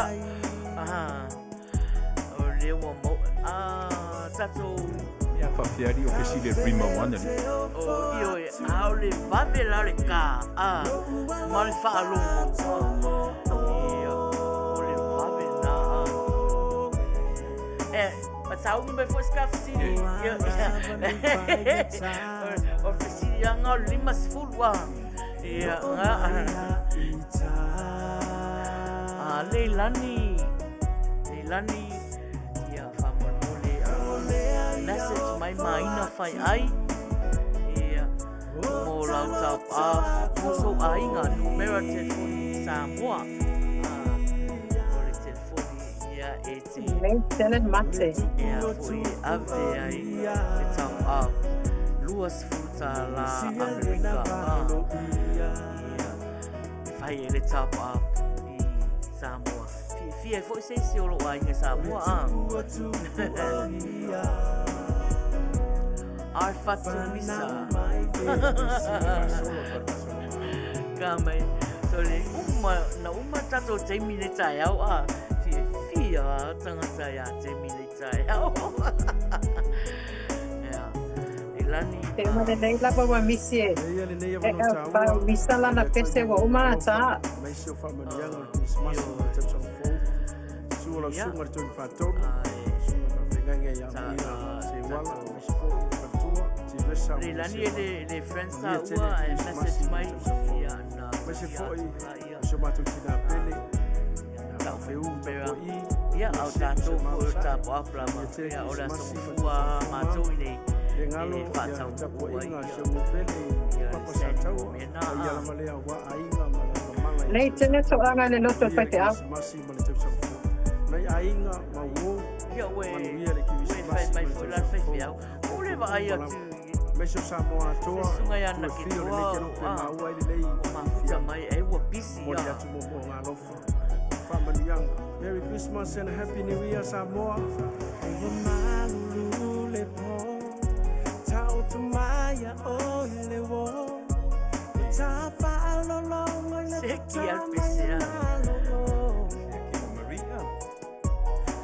Ah. O le ua mau ah tatou Ia faafeali o fesili a Rima One ali. O ioe, a o le vave la o le ka, a, ma le faalogo. Ia, o le vave na, a. E, ma tau mai foi se ka fesili. Ia, ia. O fesili anga o le 50, a. Ia, nga. A, Leilani, Leilani, ia, faamolemole, message mai maina fai ai, ia, mo lau tau, a, mo sou aiga, numera telefoni Samoa, a, o le telefoni, ia, e te. Lei tele mate. Ia, foi e ave ai le tau a, $20 Amerika, a, ia, e fai ai le top up i Samoa. Fiafia ai foi se isi o lou aiga i Samoa, a. Ai Fatumisa. Ka mai. So le uma, na uma tatou taimi nei taeao, a. Fiafia tangata ia taimi nei taeao. Ia. E lani. Te uma lenei lava ua misi e. Eia lenei E avanoa au taua, pau misa lana e le pese ua uma Alofa, ata. aemaise o faamanuiaga o le Kerisimasi ma le tausaga fou. Susu o lau susuga i le Tauifatolu, susuga faafeagaiga ia Maina Seuala, aemaise foi le faletua, Tivesa ma Leilani e Seuala. le, le friends Manuia tele taua le e Kerisimasi message ma le mai tausaga fou. ia na Aemaise tusi foi atu la ia. o si o matou tina pele, Ia ia tau mai Feuu numera. Tapua'i, Ia au Iosefo tatou Semau foi o Sae. tapuapu lava. Manuia tele Ia o le aso Kerisimasi ma le mafua tausaga fou matou mama. i nei Le galo e ia le faataunuu ai tapuaiga a ia si ou pele ia le Papa sani Sataua, mea na paia a. lava lea aua aiga ma le mamala ia Lei te oe. tele toaga i le loto o le Manuia le faifeau. Kerisimasi ma le tausaga fou. Nai aiga ma uo, Ia ue manuia le ue fai Kerisimasi mai ma le foi la le tausaga fou. faifeau. O le Tatou vaai uma atu lava. i Aemaise o Samoa se atoa, susuga ia tue fia o Naketoa lenei kelope a maua ai lelei ua mafuta fiafiaga. mai ai ua pisi Momoli a. atu moomooga alofa. Faamanuiaga. Merry Christmas and a Happy New Year Samoa. Ua malulu le po, taoto mai a oe le uo. Ua tafaalologo i le Seki a le tatā mai pese e a. malolo. Siaki ma Marie a.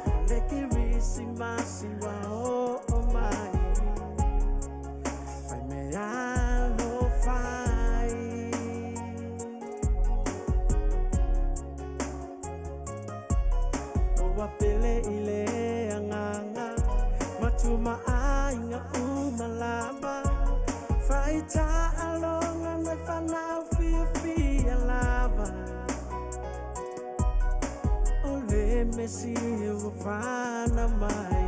O le Kerisimasi ua oo mai, fai mea alofa ai. Ua pele i le agaga, matuma aiga uma lava. Faitaaloga nai fanau fiafia lava. O le Mesia ua fana mai,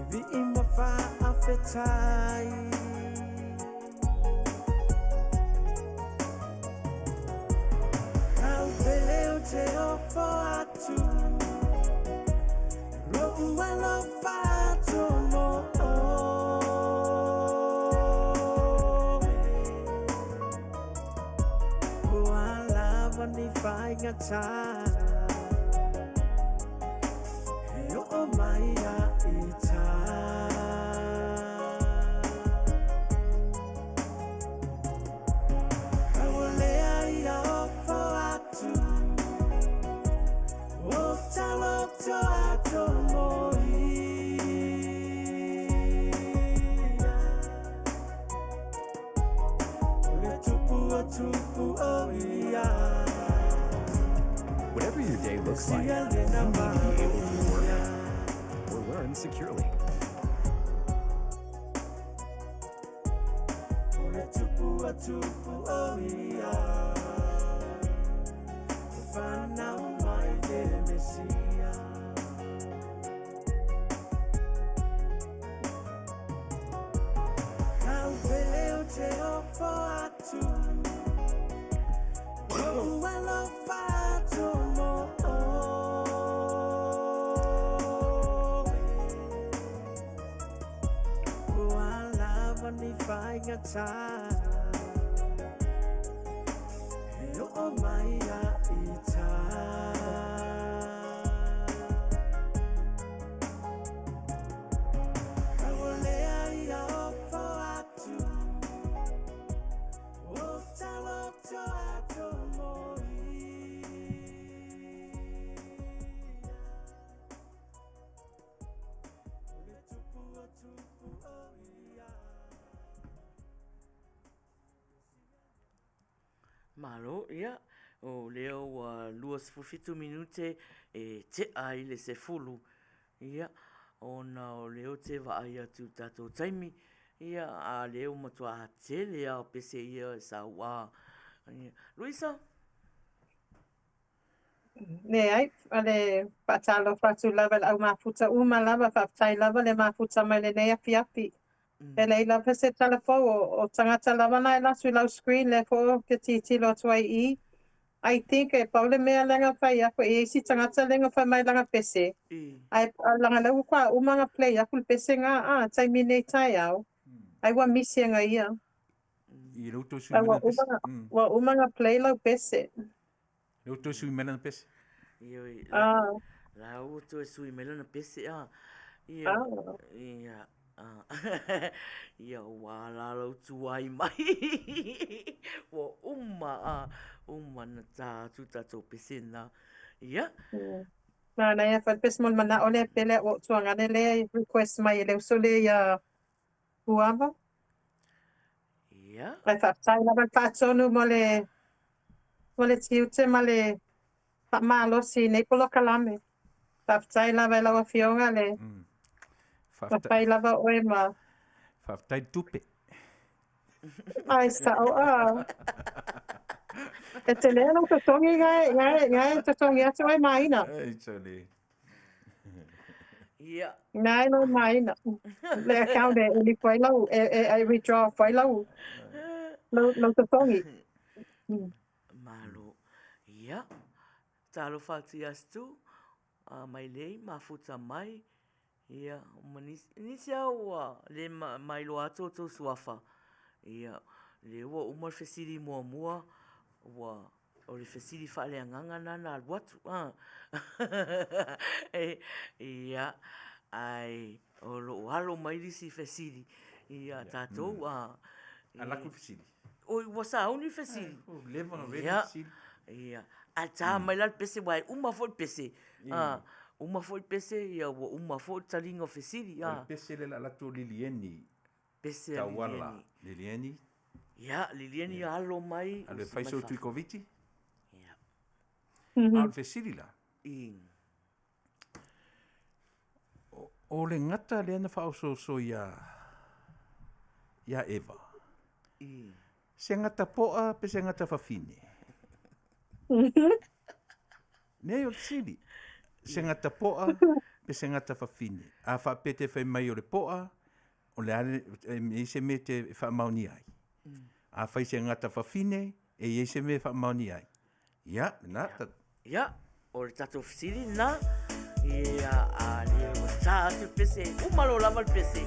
vivii ma faafetai. Au pele o te ofo atu, lou alofa atoa mo oe. Ua lava ni faiga. faigata E oo mai ia ita A ua leai ia ofo atu O taloto ato mo ia O le tupu o tupu o ia Whatever your day looks like, Sia you lena need to be able to work maoia or learn securely. O le tupu o tupu o ia O whanau mai le Mesia Lau pele o te ofo atu Lou alofa atu mo oe Ua lava ni faigata E oo mai ia ita A ua leai ia ofo atu O taloto ato mo ia O le tupu o tupu o ia Malo, ia, o lea ua 27 minute e tea ai le 10, ia, ona o lea ou te vaai atu i le tatou taimi, ia, a o lea ua matua tele lava o pese ia e sau a. Luisa? Leai, o le faatalofa atu lava i le au mafuta uma lava, faafetai lava le mafuta mai lenei afiafi. E leai lava se tala fou, o tagata lava na e alu atu i lau screen lea foi ou te tilotilo atu ai i i. I think e pau le mea lea na fai aku, e i ai isi tagata lea na fai mai lana pese, ae leaga lea ua toa uma ona play aku le pese na a taimi nei taeao, ai ua misi e ia. I lou toe sui Ai mai ua lana pese. uma na, ua uma ona play lau pese. Lou toe sui mai lana pese. Ioe, Ah. la ua toe sui mai lana pese a. Ia, Ah. ia, a. Ia, ua ala lau tuai mai. Ua uma a, uma na tā atu tātou pese na. Ia. Manaia foi le pese mo le manao lea pele ua ou tuagane lea i request mai e le uso lea ia Puava. Ia. Ae faafetai lava le faatonu mo le mo le tiute ma le faamalosi i nei polokalame. Faafetai lava i lau Afioga le mafai lava oe ma Faafetai le tupe. Ai sao a. E tele lau totogi ngai ngai ngai totogi atu ai maina. Ei sole. Ia. Ngai lau maina. Le account e lipo ai lau e e e withdraw ai lau lau lau totogi. Malo. Ia. Talofa atu ia Stu, a mai lei mafuta mai, ia, ma nisi, nisi lava ua le mailoa atu outou suafa, ia, lea ua uma le fesili muamua, ua, o le fesili faaleagaga lena na alu atu, a. Ia, ae o lo o alo mai le isi fesili ia tatou, a. Alu atu le fesili. Oi, ua sauni le fesili. Ua leva ona ready le fesili. Ia, ae ta mai la le pese, aua e uma foi le pese. A, uma foi le pese, ia ua uma foi le taliga o fesili. O le pese lea o le a alu atu o Lilieni. Pese a Tauala. Lilieni. Lilieni. Ia, Lilieni alo mai. Alu e fai sou tui Koviti. Ia. A o le fesili la. I. O le gata lea na faaosooso ia ia Eva. I. Se gata po'a pe se gata fafine? Nei o le fesili. Se gata po'a pe se gata fafine? A faapea te fai mai o le po'a, o le a le, e i ai se mea e te faamaonia ai. A fai se gata fafine, e i ai se mea e faamaonia ai. Ia, lena, ta, Ia, o le tatou fesili lena, ia, a lea ua tā atu le pese, uma loa lava le pese.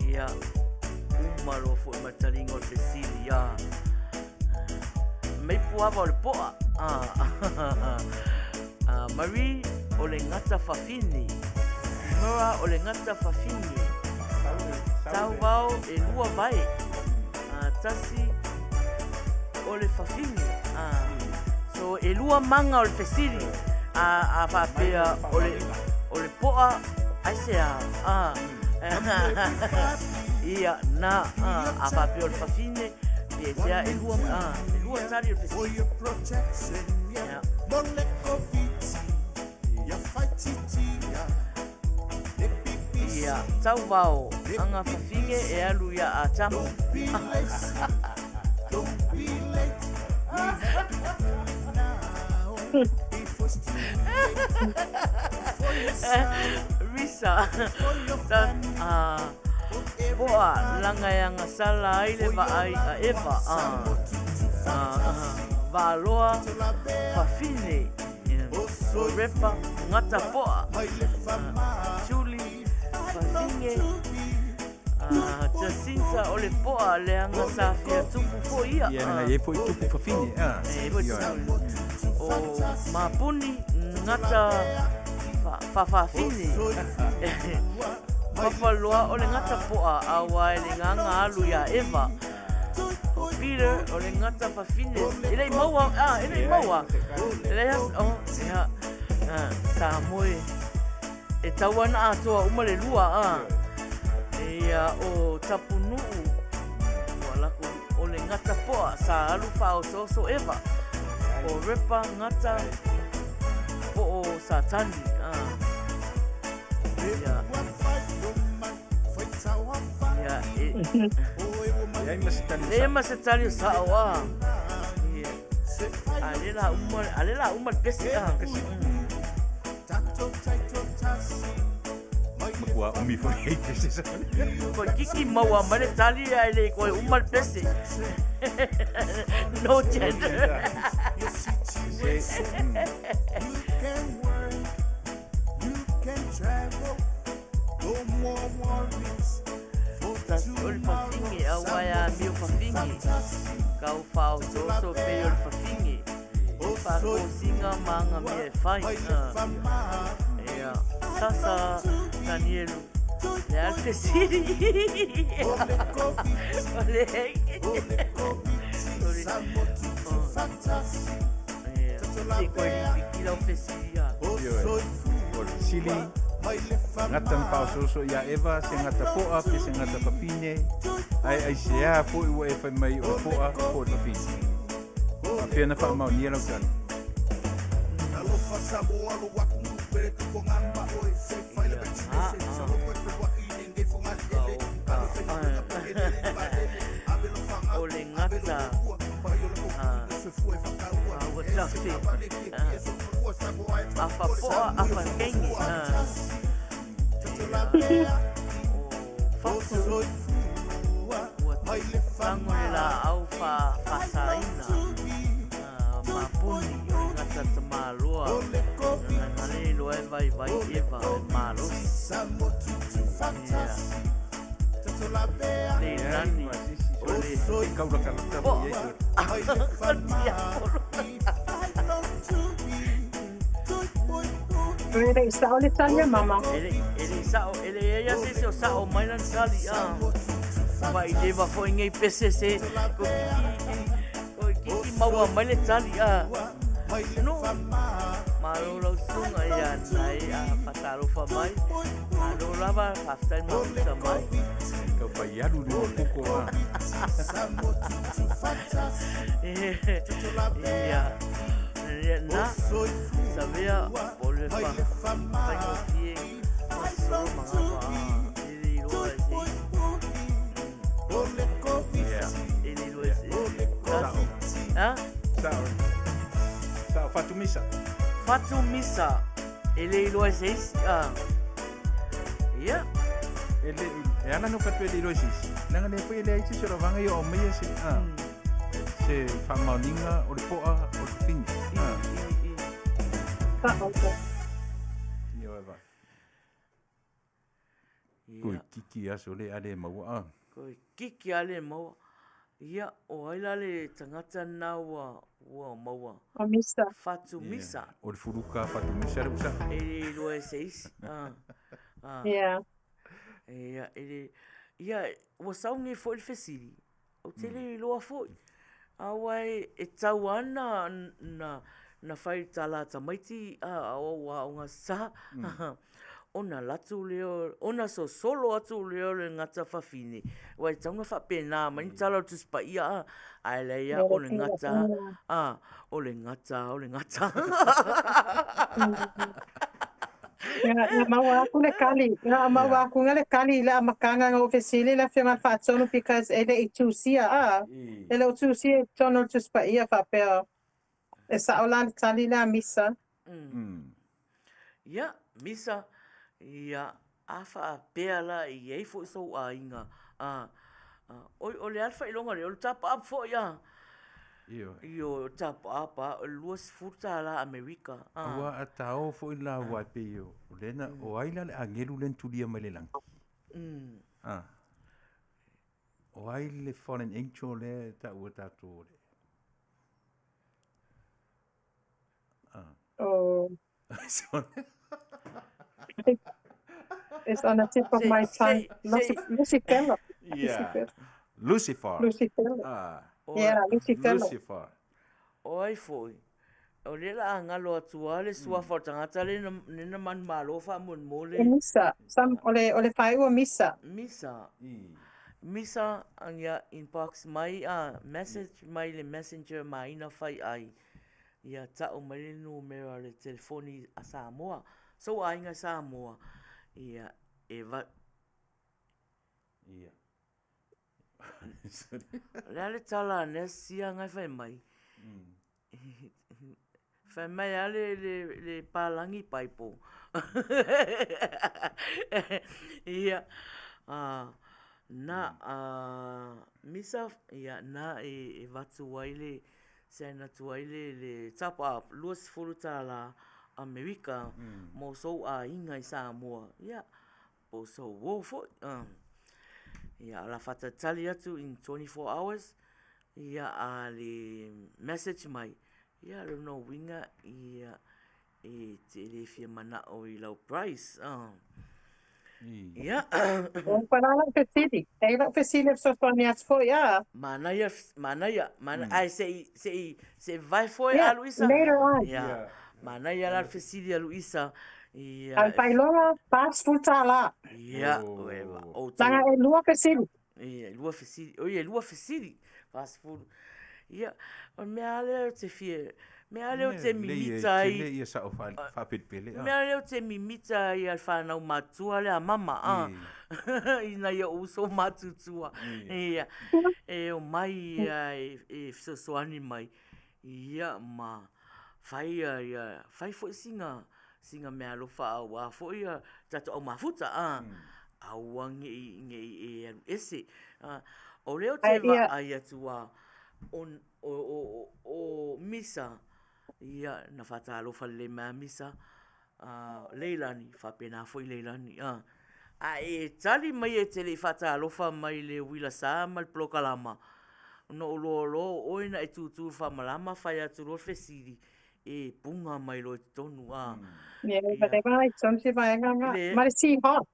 Ia, uma loa foi ma le taliga o le fesili, ia. Mei puava o le po'a. A Marie o le gata fafine. Nora o le gata fafine. Tauvao e lua vae. Tasi o le fafine. So e lua maga o le fesili. A faapea o le, o le po'a aisea? Ia, na, a faapea o le fafine, pe aisea, e lua, e lua tali o le fesili. Ia. Ia, tauvao, aga fafine e alu ia Atamu. Risa, ta, a, poa laga e agasala ai le vaai a Eva, a, a, Valoa, fafine, o Repa, gata poa, Julie, fafine, a, Jacinta, o le poa leaga sa fia tupu foi ia. Ia, leaga e i ai foi tupu fafine, a. E i ai foi tupu. O Mapuni, gata faafafine. Papaloa, o le gata poa, aua e le gaga alu ia Eva. O Peter, o le gata fafine. E le i maua, a, e le i maua. E leai, o, ia, sa moe. E tau ana atoa uma le lua, a. Ia, o Tapunuu, ua lako, o le gata poa, sa alu faaosooso Eva. O Repa gata po o Satani, a. Ia. Ia, e. Leai ma se tali o sao, a. Ia. A le la uma, a le la uma le pese, a. Matua umi foi ai pese sa. Koe kiki maua mai le tali ae le koe uma le pese. No gender. Tasi o le fafine aua e amio fafine. Kau faaosooso pei o le fafine. Faatosina ma ana mea e fai. Ia, sasa Tanielu, le a le fesili? O le Sorry. Ia, te koe lipiki lau fesili a. Ioe. O le fesili, gata na faaosooso ia Eva, se gata po'a pe se gata fafine, ae aisea foi ua e fai mai o le po'a po o le fafine? Faapea na faamaonia lau tali. O le gata a ua tafe afa po'a afa kenge o fatu ua tango le laau faasaina mapuni o le gata tamaloa na le iloa e vaivai Eva e malosi. Ia Leilani o le po'a tiapolo. E le i sao le tali a mama. E le e le i sao, e leai lava se isi o sao mai lana tali a. Ua i leva foi nei pese se ko kiki ko kiki maua mai le tali a. No. Malo lau susuga ia nai a fatalofa mai. Malo lava, faafetai le mafuta mai. Tau fai alu lua koko a. Ia. Na, savea o le faigofie masolo magava e le iloa e se isi. E le iloa e se isi. Ha? Sao. Sao Fatumisa. Fatumisa e le iloa e se isi. Ah. Ia. E le e ala no fatu e le iloa e se isi. Leaga le foi e leai se isi o lavaga ia o aumaia se ah. Se faamaoniga o le po'a o le fafine. Ah. Faaopo. Ioe va. Koe kiki aso le ale maua ah. Koe kiki ale maua. Ia, o ai la le tagata lena ua, ua maua? O Misa. Fatu Misa. O le fuluka Fatu Misa le usa. E le iloa e se isi. Ah, ah. Yeah. Ia, e le, ia, ua sau nei foi le fesili, ou te le iloa foi. Aua e, e tau lava na, na, na fai le tala a tamaiti a, a o aoga sa, ona alu atu lea, ona sosolo atu lea o le gata fafine, aua e tatau ona faapena mai ni tala o le Tusi Paia a, ae leai lava, o le gata a, o le gata o le gata. Ia maua atu le kali, ia maua atu le kali i le amataga na ou fesili le Afioga i le Faatonu because e le i tusia a, e le o tusia i totonu o le Tusi Paia faapea e sao la le tali lea a Misa. Ia, Misa, ia, a faapea la e i ai foi sou aiga, a, a, oi, o le a le faailoga lea? O le top up foi a? Ioe. Ioe, o le top up a, o le $20 Amerika, a. Aua a taoa foi la aua e pei o lea na, o ai la le agelu lea na tulia mai le lagi? A. O ai le fallen angel lea e taua e tatou o le... Oh. It's on the tip of my tongue. Lucifer. Yeah. Lucifer. Lucifer. Ah. Yeah, Lucifer. Lucifer. O ai foi. O lea la a galo atu lava le suafa o le tagata lea na manumalo faamolemole. O Misa. Some, o le, o le faaiu o Misa. Misa. Misa, ia inbox mai a message mai le messenger maina fai ai. Ia tau mai le numera o le telefoni a Samoa. Sou aiga i Samoa, ia e va... Ia. O le a le tala a Nessie ngai fai mai? Fai mai lava le, le, le palagi paipo. Ia, na, Misa, ia, na e vatu ai le, send atu ai le, le top up $20 Amerika mo sou aiga i Samoa. Ia, po o sou uo foi. Ia, o le a faatalitali atu in 24 hours, ia, a le message mai, ia, lona uiga, ia, e te le fia manao i lau price. Ia. O la lau fesili. E i lau fesili e fesoasoani atu foi, a. Manaia, manaia, manaia. Ae se i, se i, se i vae foi a Luisa. Later on. Ia. Manaia la le fesili a Luisa. Ia. A o le faailoga, $40. Ia, o Leaga e lua fesili. Ia, e lua fesili. Oi, e lua fesili. 40. Ia, o le mea lava lea ou te fia... mea lava lea ou te mimita ai... Tele ia sao faapelepele. O le mea lea ou te mimita ai a le whanau matua lea a mama, a. I nai ou uso matutua. Ia, e omai ia e fesoasoani mai. Ia, ma fai ia, fai foi sina, sina meaalofa aua foi ia tatou au mafuta, a. Aua ne i, ne i e alu ese. A, o lea ou te vaai atu a, o, o, o, o Misa, ia, na faatalofa lelei mai a Misa, a, Leilani, faapena foi Leilani, a. A e tali mai e te le i faatalofa mai i le uila sa ma le polokalama, ona ou loa loa o oe na e tūtū i le faamalama fai atu loa le fesili, e punga mai loa i totonu, a. Ia, ua leva i totonu se vaega lena. Ma le Seahawks.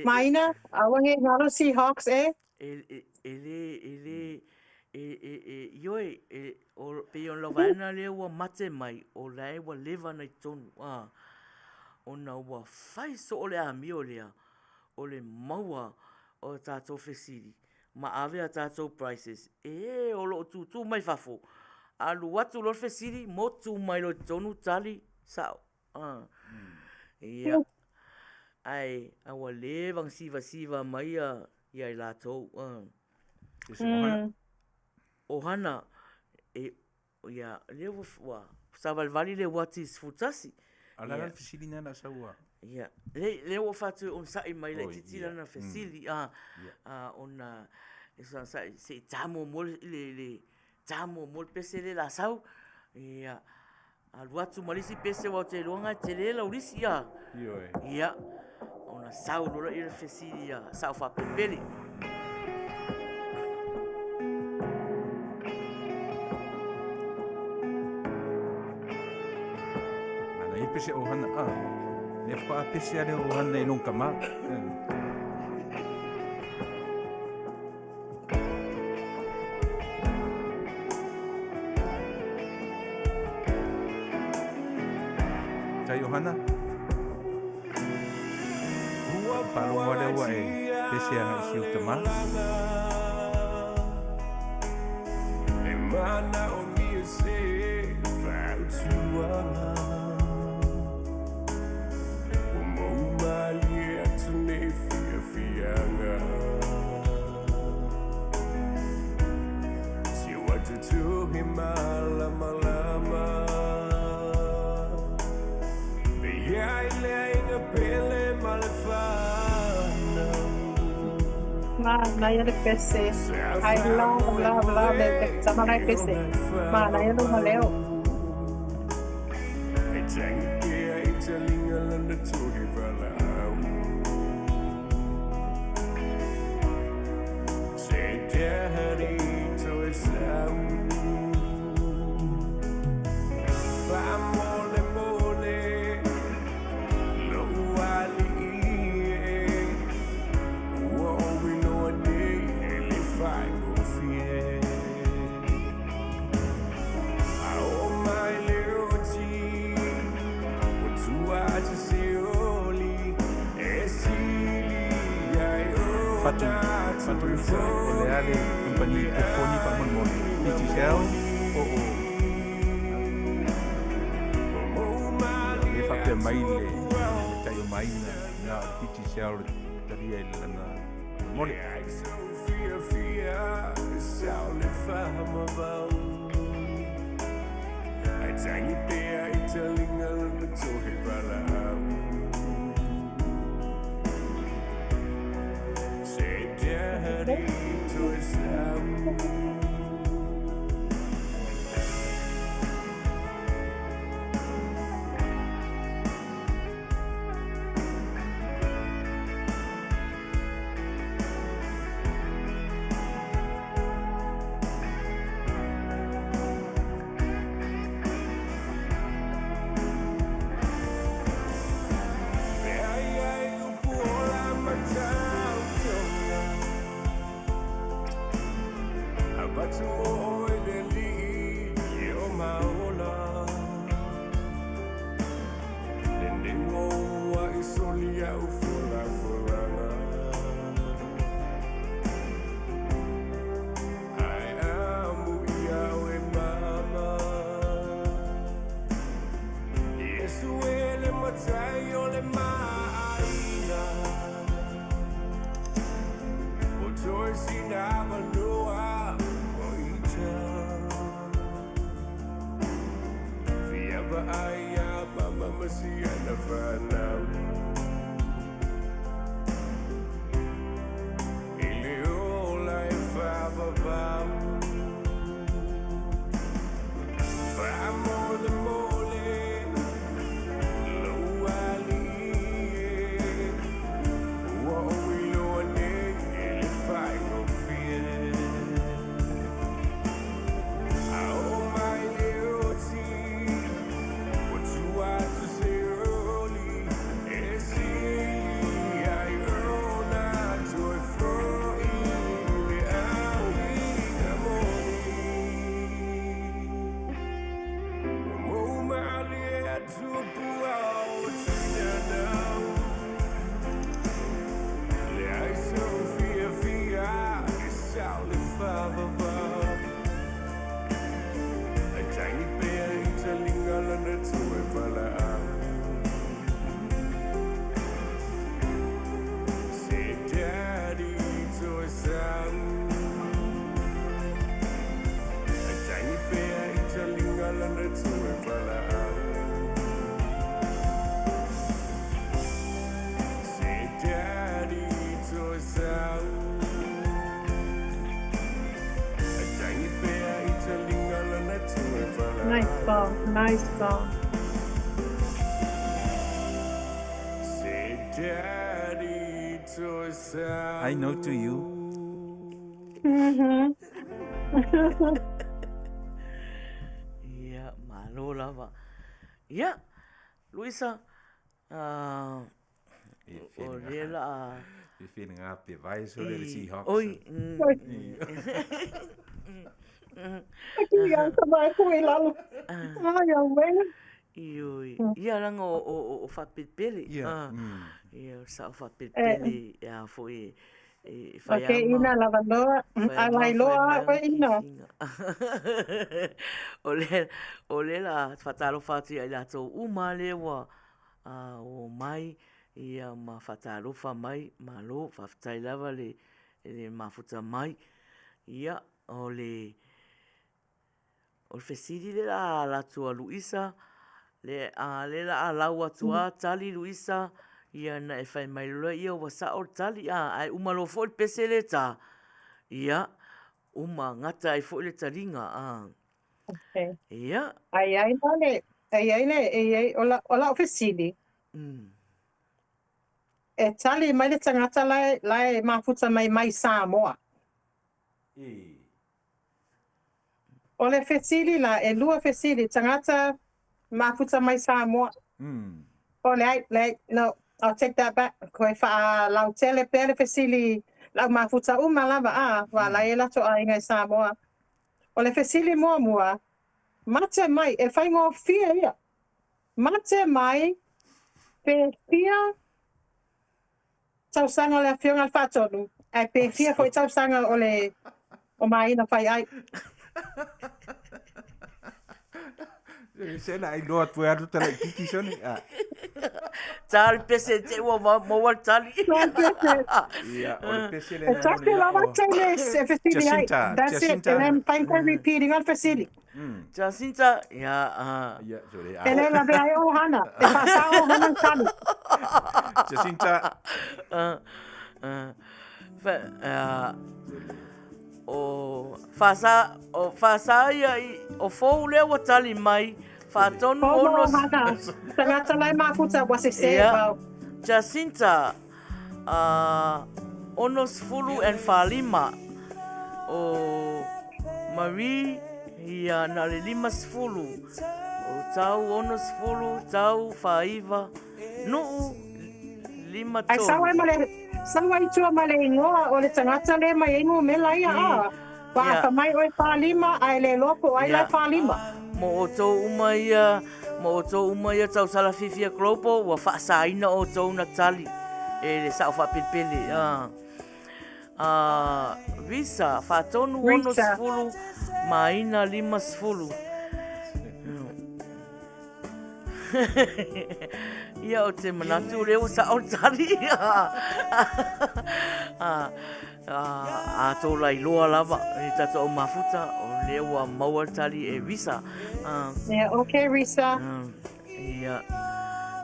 Maina, aua ne i galo Seahawks e. E, e, e le, e le, e, e, e, ioe, e, o, pei o lau vaega lea ua mate mai, o la e ua leva ona i totonu, a, ona ua fai soo le amio lea, o le maua o tatou fesili, ma ave a tatou prices, e o lo o tūtū mai fafo, alu atu loa le fesili, motu mai loa i totonu, tali, sao. A. Ia. Ae, a ua leva ona sivasiva mai ia, ia i latou. A. Ohana, e, ia, lea ua, ua savalivali le uati i le 11. A o le a la le fesili lena na sau a? Ia, lea, lea ua fai atu e onosai mai laitiiti lana fesili, a, a, ona, e onosai, se i ta muamua le, le, le, ta muamua le pese lea o le a sau, ia, alu atu ma le isi pese aua ou te iloa na e tele lau lisi a. Ioe. Ia, ona sau loa lea o le fesili a Sao Faapepele. pese ʻohana, a. Lea faatoa pese lava lea o ʻohana i lona tamā. Tai ʻohana. Faalogo lava lea ua e pese agai i si ou tamā. Manaia le pese. I love, love, love it. Tama le pese. Manaia lona leo. Fatu, fatu misa, o le a le company telefoni faamolemole, Digicel po o le faapea mai le le tai o Maina na o le Digicel e talia i lana mole. Nice song. Nice song. I know to you. Ia, malo lava. Ia, Luisa, o lea la a... E whiringa pe vai so le Seahawks. Oi. Aki ia ka mai ko i lalo. Ai au e. Ioe. Ia langa o o o whapelpele. Ia. Ia o sa o whapelpele ia foi e whai ama. Okay, ina lava loa. Ai lai loa oe ina. O le o le la whatalofa atu ia i latou uma le ua o mai ia ma whatalofa mai malo whawhetai lava le le mafuta mai. Ia o le O le fesili le la ala atu a Luisa, le a le la a lau atu a tali Luisa, ia na e fai mai loa ia ua sao le tali a, ae uma loa foi le pese le ta, ia, uma gata ai foi le taliga a. Okay. Ia. Ai ai la le, ai ai le, ai ai, o la, o lau fesili. E tali mai le tagata la e, la e mafuta mai mai Samoa. E. O le fesili la, e lua fesili, tagata mafuta mai Samoa. Oh, leai, leai, no, I'll take that back. Koe faalautele pea le fesili lau mafuta uma lava, a, wa la e latou aiga i Samoa. O le fesili muamua, mate mai, e faigofie ia, mate mai pe fia tausaga o le Afioga i le Faatonu, ae pe fia foi tausaga o le o Maina Faiai. Se la iloa atu e alu tala i kiki sone. Ah. Tā le pese te ua maua le tali. Tā le pese. Ia, o le pese le E tasi lava teine e fesili ai. That's it. Jacinta. E le mafai ona repeat ina le fesili. Jacinta, ia, ah. Ia, sore, E le lavea ai o hana. E faasao o hana le tali. Jacinta. Fa, o faasa, o faasa ia i, o fou lea ua tali mai, faatonu Fou ma ono... o hana. Tagata la e mafuta ua sese Ia, vau. Jacinta, 60 and falima, o Marie, ia na le 50, o tau 60, tau faaiva, nuu, Ai sau 53. ai ma le sau ai tua ma le ingoa o le tagata le mai ai numera ia a. Ua afa mai oe 45 ae le iloa po o ai la e 45. Mo outou uma ia, mo outou uma ia tausala fiafia Global, ua faasaina outou na tali e le sao faapelepele. A, a, Visa, faatonu 60 ma ina 50. Ia o te manatu lea ua sao le tali. A tō lailoa lava i tatou au mafuta, o lea ua maua le tali e Risa. Yeah, okay Risa. Ia.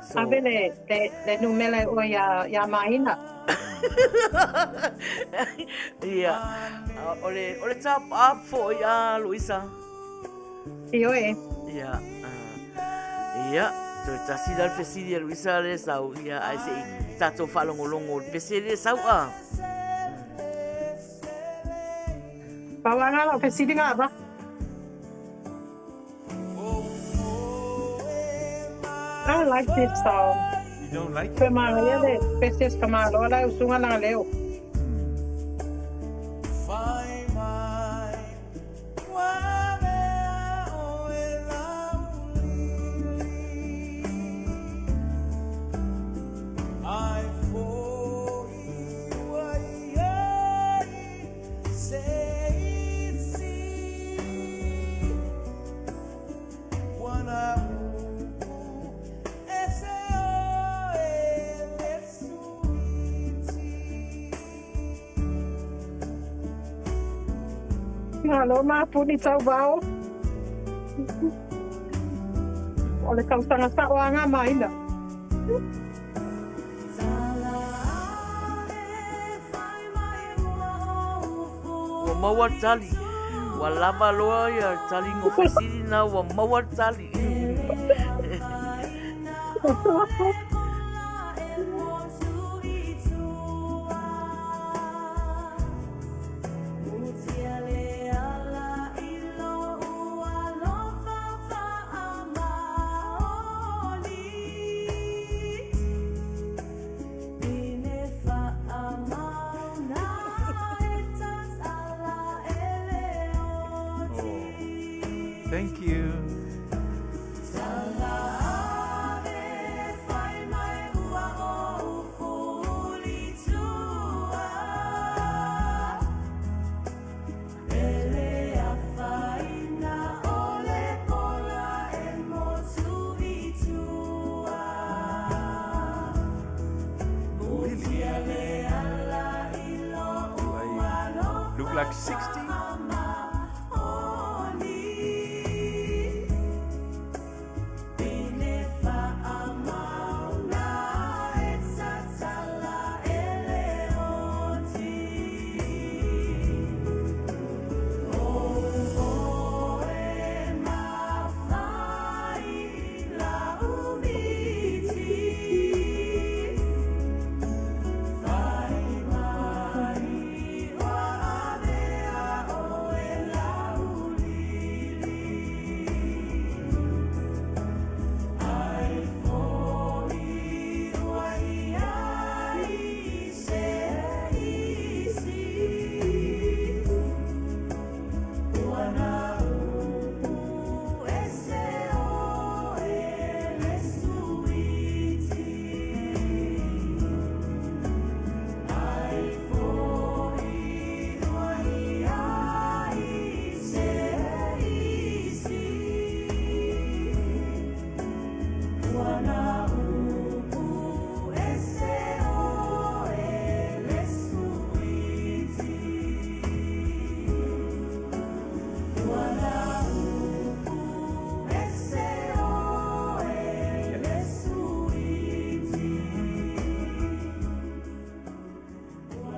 So, Ave le, le, le numera e oe iā, iā Maina. Ia. O le, o le top up foi a Luisa. Ioe. Ia. Ia, toe tasi la le fesili a Luisa le sau, ia, ae se i tatou faalogologo i le pese le sau a. Pau lava lau fesili nga va. I like this song. You don't like it? Pe manaia le pese o se tamaloa la e usuga lana leo. Malo mapuni tauvao. O le tausaga sao a nga maina. Ua maua le tali. Ua lava loa ia le taliga o fesili na ua maua le tali. Thank you. Do I look like 60?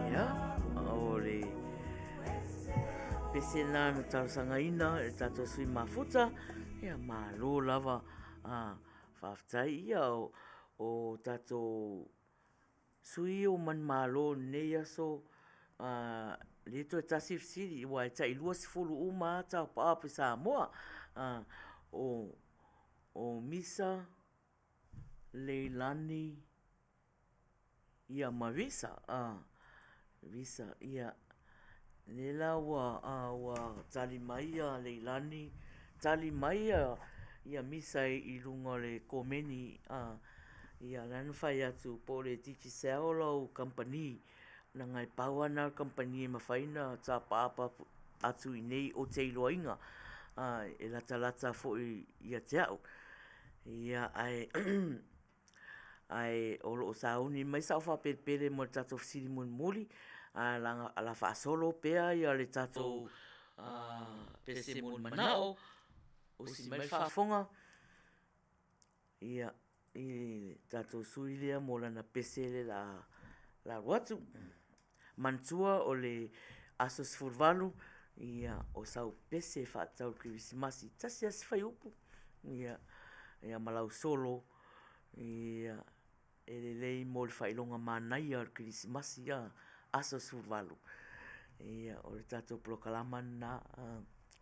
Ia, o le pese lena na talosagaina e le tatou sui mafuta, ia malo lava a faafetai. Ia o, o tatou sui o manumalo i lenei aso, a lea toe tasi le fesili aua e tai 20 uma lava taopaapa i Samoa. A o, o Misa Leilani Ia ma Visa, a, Visa, ia, lea la ua, a, ua tali mai ia Leilani, tali mai ia, ia Misa i luga o le komeni, a, ia lea na fai atu po o le Digicel lau kamupani, leaga e pau lava lena o le kamupani e mafai ona tapa atu i inei ou te iloaina, a, e latalata foi ia te au. Ia, ae Ae o lo o sauni mai sao faapelepele mo le tatou fesili mulimuli, ae o le a faasolo pea le tatou pese mo ni manao, usi mai le faafofoga i le tatou sui usufono lea mo lana pese lea o le a alu atu. Manatua o le aso 18, o sau pese faatatau i le Kerisimasi, tasi lava si fuaiupu ia ma lau solo e lelei mo le faailoga manaia o le Kerisimasi aso 18. Ia, o le tatou polokalama lena, e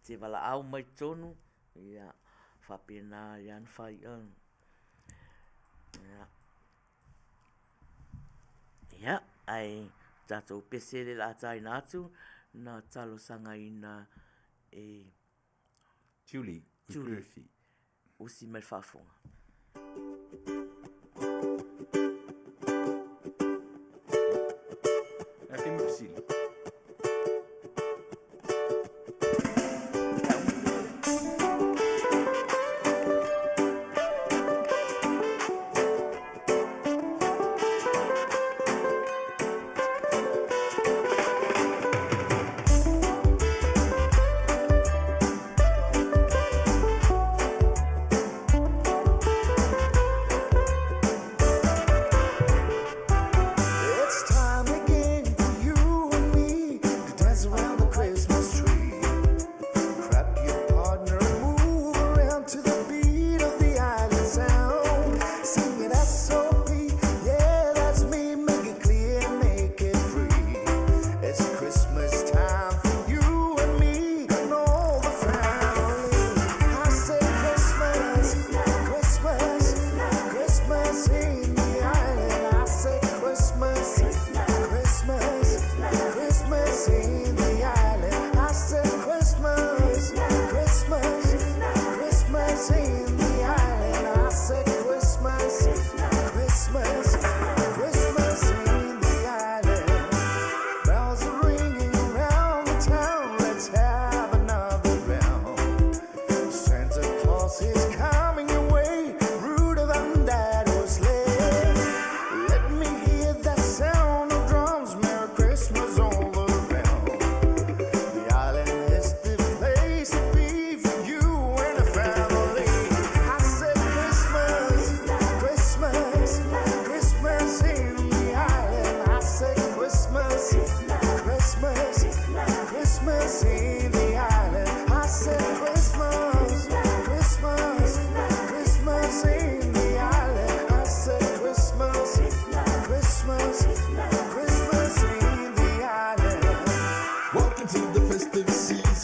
te valaau mai i totonu, ia faapena ai lava ona fai. Ia, ae tatou pese lea o le a taina atu na talosagaina e Julie Julie. Usi mai le faafofoga. It's time again for you and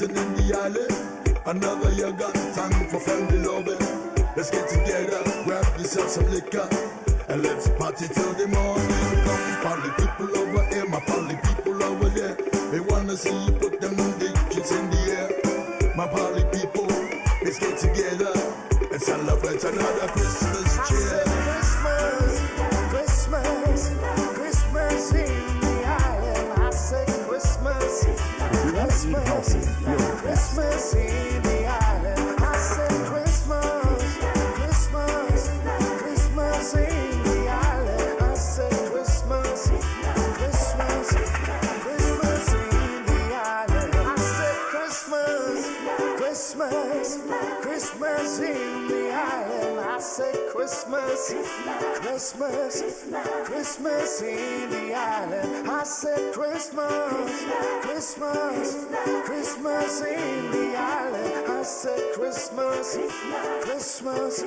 dancing in the alley. Another year gone, time for family loving. Let's get together, grab yourself some liquor, and let's party till the morning comes. Party people over here, my party people over there. They wanna see you put them digits in the air. My party people, let's get together and celebrate another Christmas cheer. Christmas, Christmas, Christmas in the island. I said Christmas, If you want to eat healthy and feel your best, Christmas in the island. I said Christmas, Christmas, Christmas in the island. I said Christmas, Christmas, Christmas in the island. I said Christmas, Christmas, Christmas in the island. I said Christmas, Christmas, Christmas in the island. I said Christmas, Christmas, Christmas in the island. I said Christmas, Christmas,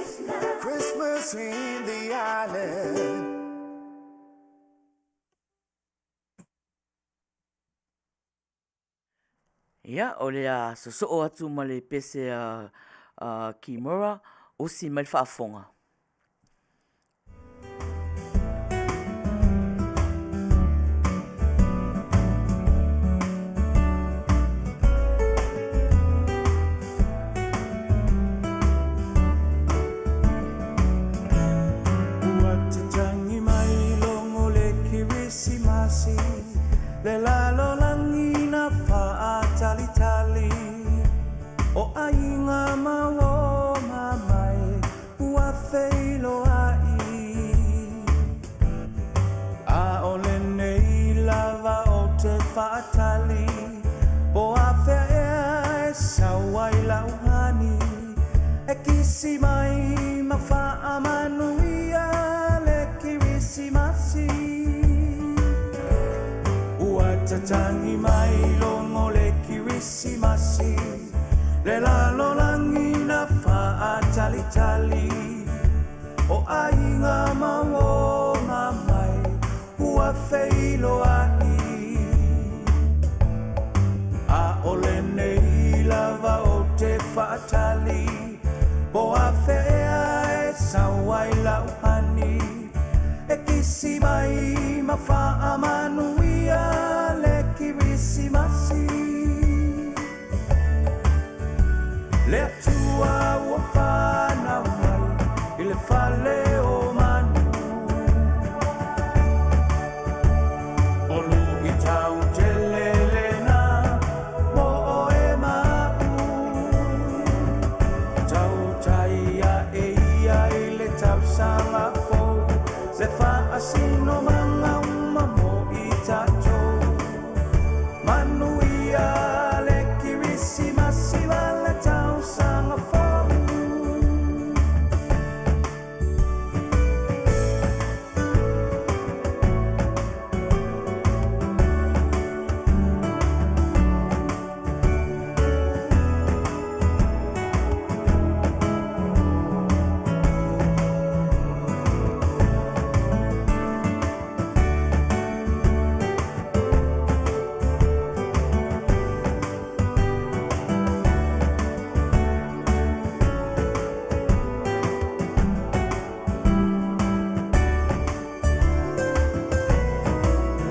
Christmas in the island. Ia, o le a sosoo atu ma le pese a, a Kimura, osi mai le faafofoga. Ua tatagi mai logo le Kerisimasi, le lalolagi na faatalitali. O aiga ma uo ma mai ua feiloai. A o lenei lava ou te faatali, po afea ea e sau ai lau hani, e kisi mai ma faamanuia le Kerisimasi. Ua tatagi mai logo le Kerisimasi, le lalolagi na faatalitali. O aiga ma uo ma mai ua feiloai. A o lenei lava ou te faatali, po afea e sau ai lau hani, e kisi mai ma faamanuia le Kerisimasi. Le Atua ua fanau mai i le fale o manu. O luitau tele lena mo oe ma a'u. Tautai ae ia i le tausaga fou, se faasinomaga uma mo i tatou. Manuia le Kerisimasi ma le tausaga fou.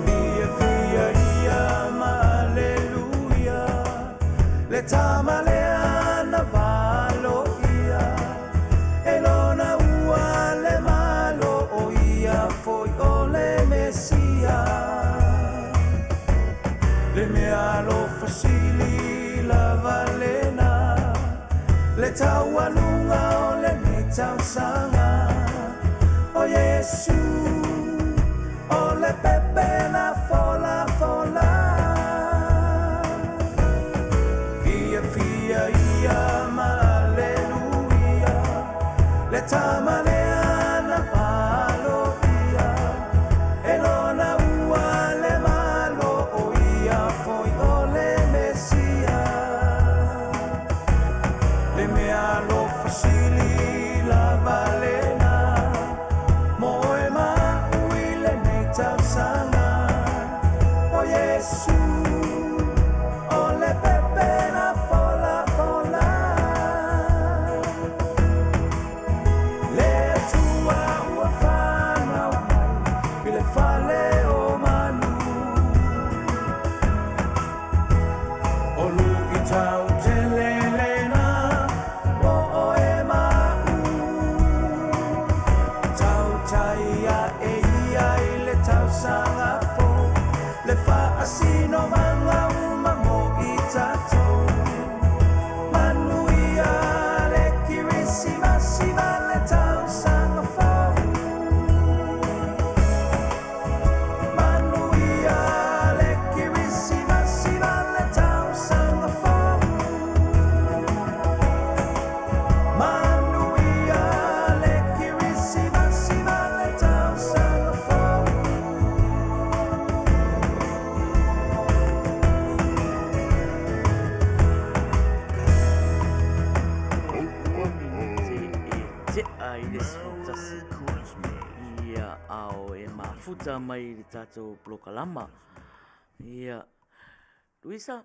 Fiafia ia ma aleluia, le tama lea na valoia, e lona ua le Malo o ia foi o le Mesia. Le mea alofa sili lava lena, le taualuga o lenei tausaga. O Iesu o le pepe na folafola. Fiafia ia ma aleluia, le tama lea na valoia, e lona ua le Malo o ia foi o le Mesia. Le mea alofa sili lava lena mo oe ma Asino vaga uma mo i tatou. Manuia le Kerisimasi ma le tausaga fou. Manuia le Kerisimasi ma le tausaga fou. Manuia le Kerisimasi ma le tausaga fou. Se e tea i le 11 ia ao e mafuta mai i le tatou polokalama. Ia, Luisa,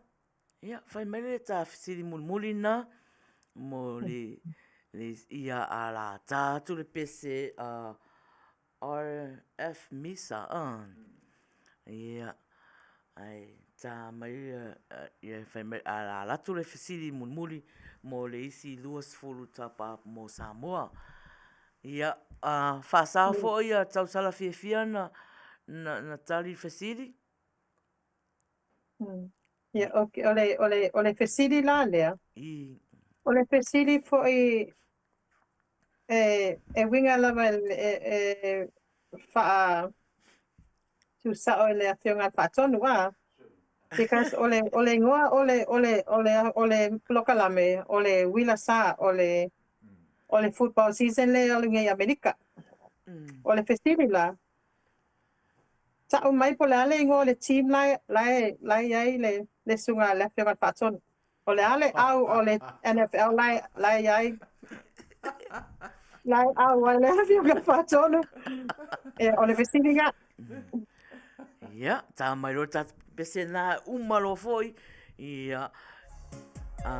ia, fai mai le ta fesili mulimuli na mo le, le ia a la tā atu le pese a RF Misa, a. Ia, ae tā mai ia fai mai a la alu atu le fesili mulimuli mo le isi 20 tapa mo Samoa. Ia, a faasa foi ia tausala fiafia na na tali fesili? Ia, okay, o le, o le, o le fesili la lea. I. O le fesili foi e, e uiga lava e, e faa tuusao i le Afioga i le Faatonu a. Because o le, o le igoa o le, o le, o le, o le polokalame, o le uila sa, o le, o le football season lea e alu nei i Amerika. O le fesili la, tau mai po o le a le igoa o le team la e, la e, la e i ai le, le susuga le Afioga i le Faatonu. O le a le au o le NFL la e, la e i ai, la e au ai le Afioga i le Faatonu. E, o le fesili lena. Ia, tā mai loa le tatou pese na uma loa foi. Ia, a...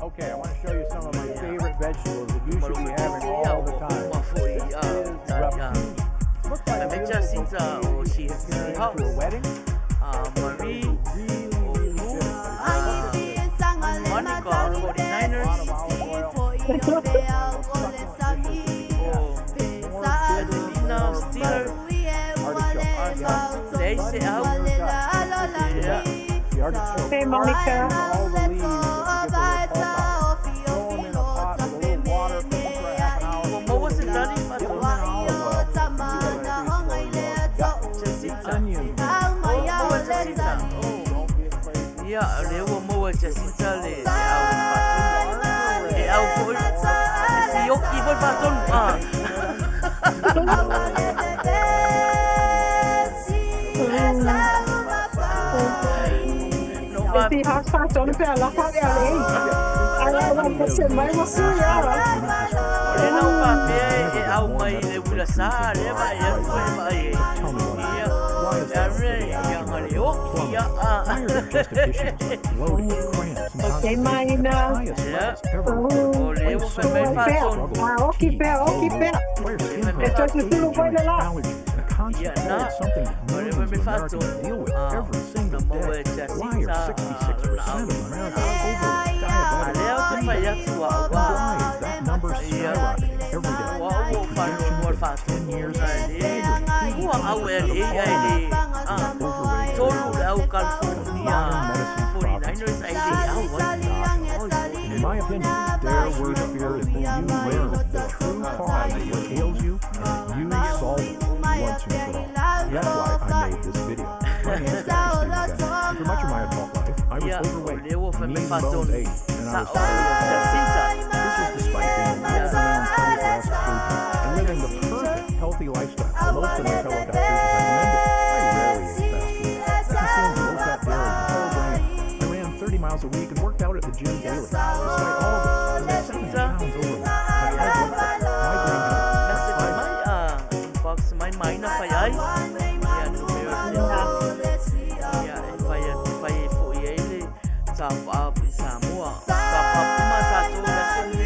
Okay, I want to show you some of my favorite vegetables that you should be having all the time. Uma foi, This a, is ta, ia. rapini. Looks like a Fai mai beautiful Jacinta bouquet o you she can carry Seahawks. to a wedding. A Marie Really, o really Blue. bitter. Monica 49ers. A lot of olive oil. O Adelina Steeler. Artichoke. Arthur Leise au. Ia. The artichoke. Hey, Monica. All the leaves that you get the little pulp out. Throw them in a pot with a little water, cook them for a half an hour. Ua maua se tali Dip faatonu. them in olive oil. You got increased flow in your gut. Jacinta. Onions. O, maua Jacinta. O. Don't be afraid to Ia, lea ua maua e Jacinta le, le au faatonu. E au foi, e sioki foi faatonu. Ah. No E fa Seahawks Faatonu pe a lapa i le Ai ua pese mai ua sui a. O le lau faapea e au mai i le uila sa, lea vaai atu e vaai ai. Ia, e alu e ia nga le oki ia a. Okay, maina. Ia, o le ua fai mai Oi pea. faatonu. A oki pea, oki pea. Fai mai E toe faatonu. tutulu foi le la. Ia na, o le fai mai faatonu. Ah, na maua e Jacinta ah, lona au. A lea ou te fai atu au a. Ia, o au ua faanoanoa le faatonu ona e le ua au e le ai le ah, tolu le au California 49ers ai le au ai. Oi In my opinion, their worst fear is that you learn the true cause of what ails you and that you solve it once and for all. That's why I made this video. My name's Dr. Stephen Gunn, and for much of my adult life, I was Ia, o overweight, lea ua fai mai knees and bones faatonu. ached, and I Sa was o tired of all the Jacinta. This was despite being a world-renowned cardiothoracic surgeon and living the perfect healthy lifestyle most of my fellow doctors recommended. I rarely ate fast food. I consumed low-fat dairy and whole grain. I ran 30 miles a week and worked out at the gym daily. Despite all this, I was 70 Jacinta. pounds overweight, had high blood pressure, migraine headaches, Message arthritis. mai a inbox mai maina fai ai. Ia numera telefoni. Ia e fai atu fai ai foi ai le tapa i Samoa. Tapa uma tatou le aso lenei.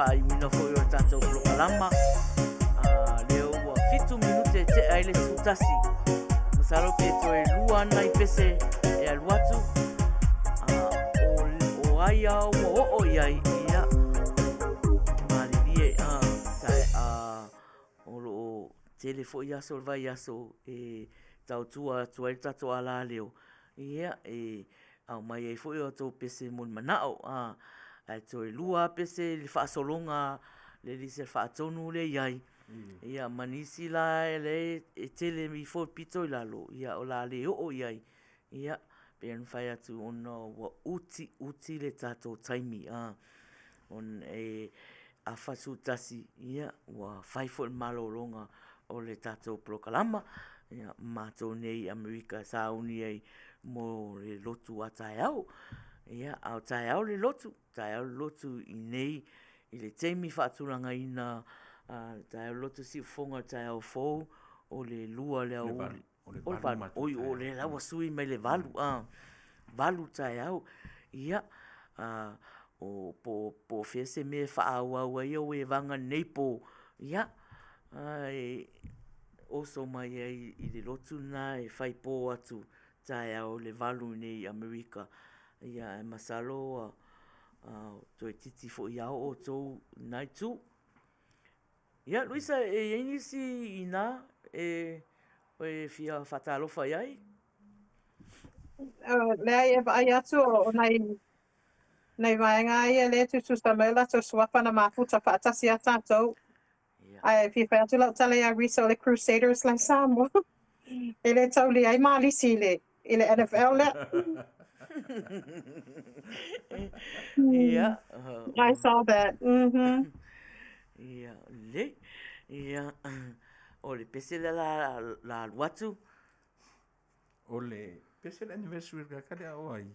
faaiuina foi o le tatou polokalama. Lea ua 7 minute e tea ai le 11. Masalo pe toe lua nai pese e alu atu. O ai a ua oo i ai, ia, malilie, o lo o tele foi aso o le vaiaso e tautua atu ai le tatou alaleo, ia, e aumai ai foi o outou pese mo le manao, ae toe lua lava pese i le faasologa le lisi a le faatonu lea e i ai, ia ma nisi la lea e tele ifo le pito i lalo, ia o le a le oo i ai, ia, pei ona fai atu ona ua utiuti le tatou taimi, ona e afa 11, ia, ua fai foi le malologa o le tatou polokalama, ia, matou nei i Amerika e sauni ai mo le lotu a taeao. Ia, a o taeao le lotu, taeao le lotu i inei i le taimi faatulagaina, taeao le lotu siufofoga i le taeao fou, o le 2 i le aoauli. O le 8 matou taeao. Oi, o lea la ua sui mai le 8, 8 taeao. Ia, o po o fea se mea e faaauau ai au evaga i lenei po, ia, e oso mai ai i le lotu lena e fai po atu taeao i le 8 i inei i Amerika. Ia, ae masalo toeitiiti foi lava outou i lena itu. Ia, Luisa, e i ai nisi i ina e fia faatalofa i ai? Leai, e vaai atu o nai nai vaega ia lea e tutusa mai o latou suafa na mafuta faatasi a tatou. Ae fia fai atu lau tala ia Risa o le Crusaders la i Samoa. E le taulia ai Malisi i le i le NFL lea. Ia. I saw that. Ia, lelei. Ia, o le pese lea la, la alu atu. O le pese le anniversary ka kale a o ai.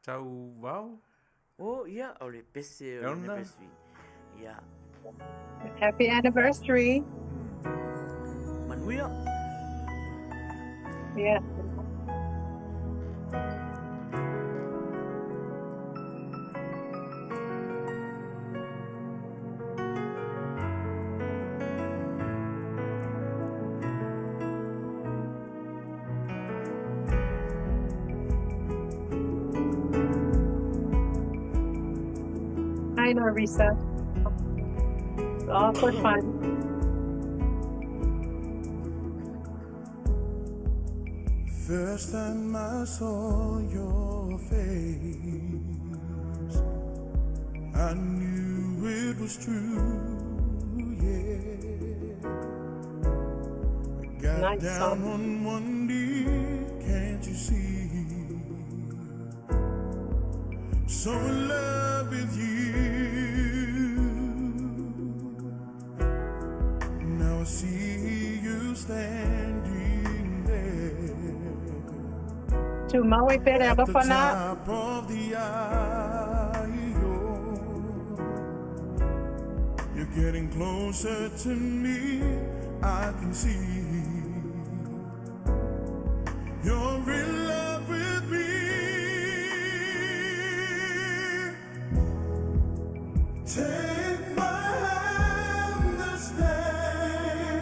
Tau vao? Oh, ia, o le pese o le anniversary. Ia. Happy anniversary. Manuia. Yeah. I know, Risa. It's all for fun. First time I saw your face, I knew it was true, yeah. I got Nice down song. on one knee, can't you see? So in love with you. Now I see you standing there. Tumau ai pea le At the alofa na. top of the aisle, you're getting closer to me, I can see. You're in love with me. Take my hand this day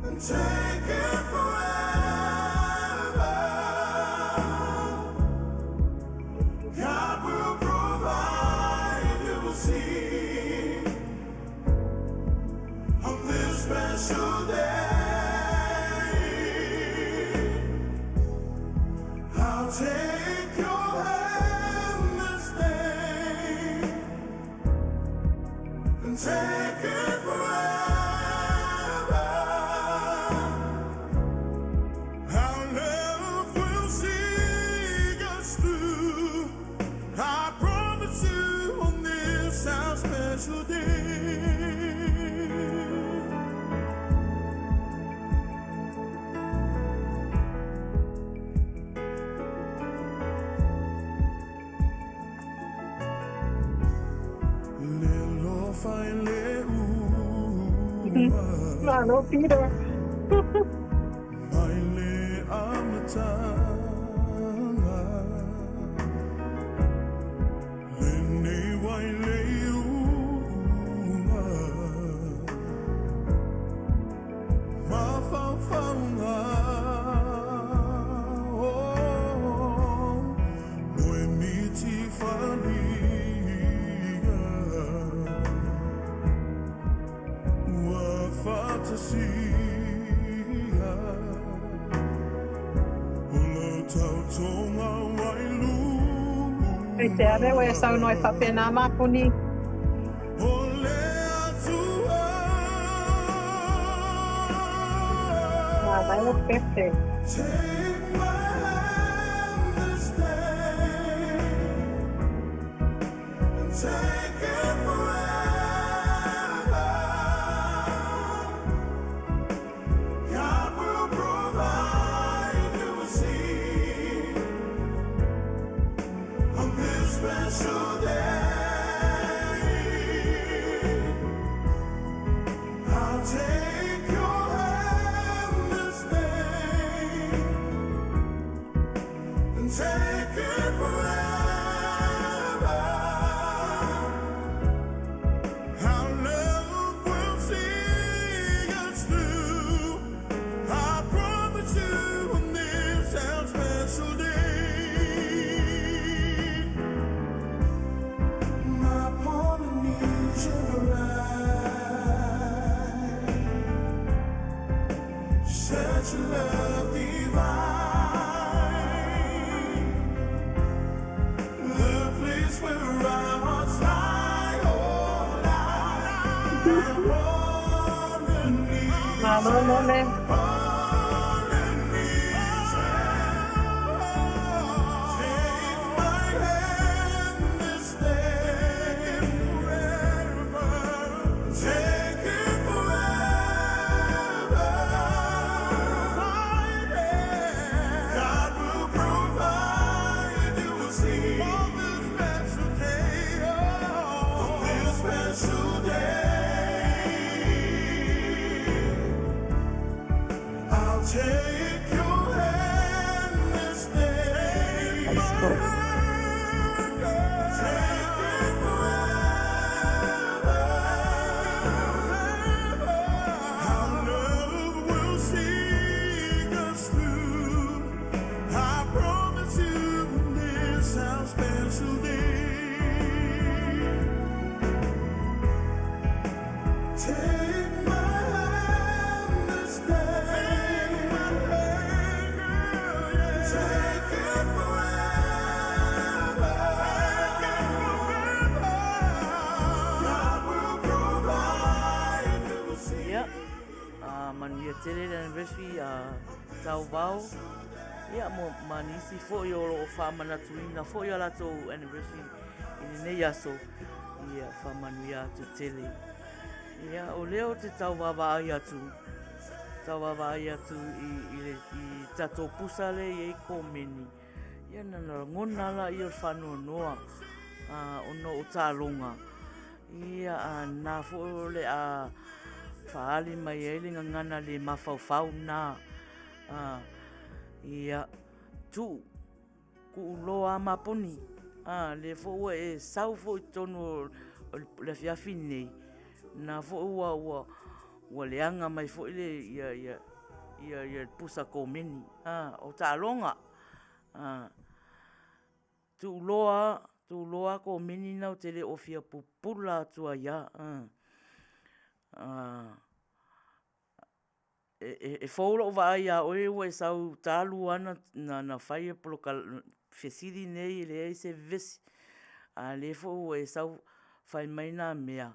and take it forever. God will provide, you will see, on this special day. I'll take your hand this day and take it forever. Our love will see us through. I promise you on this our special day. Le lofa i le uma. Malo, Peter. Mai le amataga. Lenei wai le Aisea lea ua e saunoa ai faapena Mapuni? Manaia pepe. Malo mole. Ia, manuia tele le anniversary a Tauvao, ia ma nisi foi o lo o faamanatuina foi a latou anniversary i lenei aso, ia faamanuia atu tele. Ia, o lea ou te tau vaavaai atu, tau vaavaai atu i, i, le, i tatou pusa lea e i ai komeni, ia na lagona la ia o le faanoanoa ona o taaloga, ia a na foi o le a faaali mai ai le gagana le mafaufau na, ia, tuu. Kuu loa a maponi, a, lea foi ua e sau foi i totonu o le afiafi lenei, na foi ua, ua, ua leaga mai foi le, ia, ia, ia, ia le pusa komeni, a, o taaloga. A, tuu loa, tuu loa komeni na ou te le o fia pupula atu ai lava. A, a. E fou lou vaai ia oe ua e sau talu lava na fai le fesili nei e leai se vevesi, a o lea foi ua e sau fai mai na mea,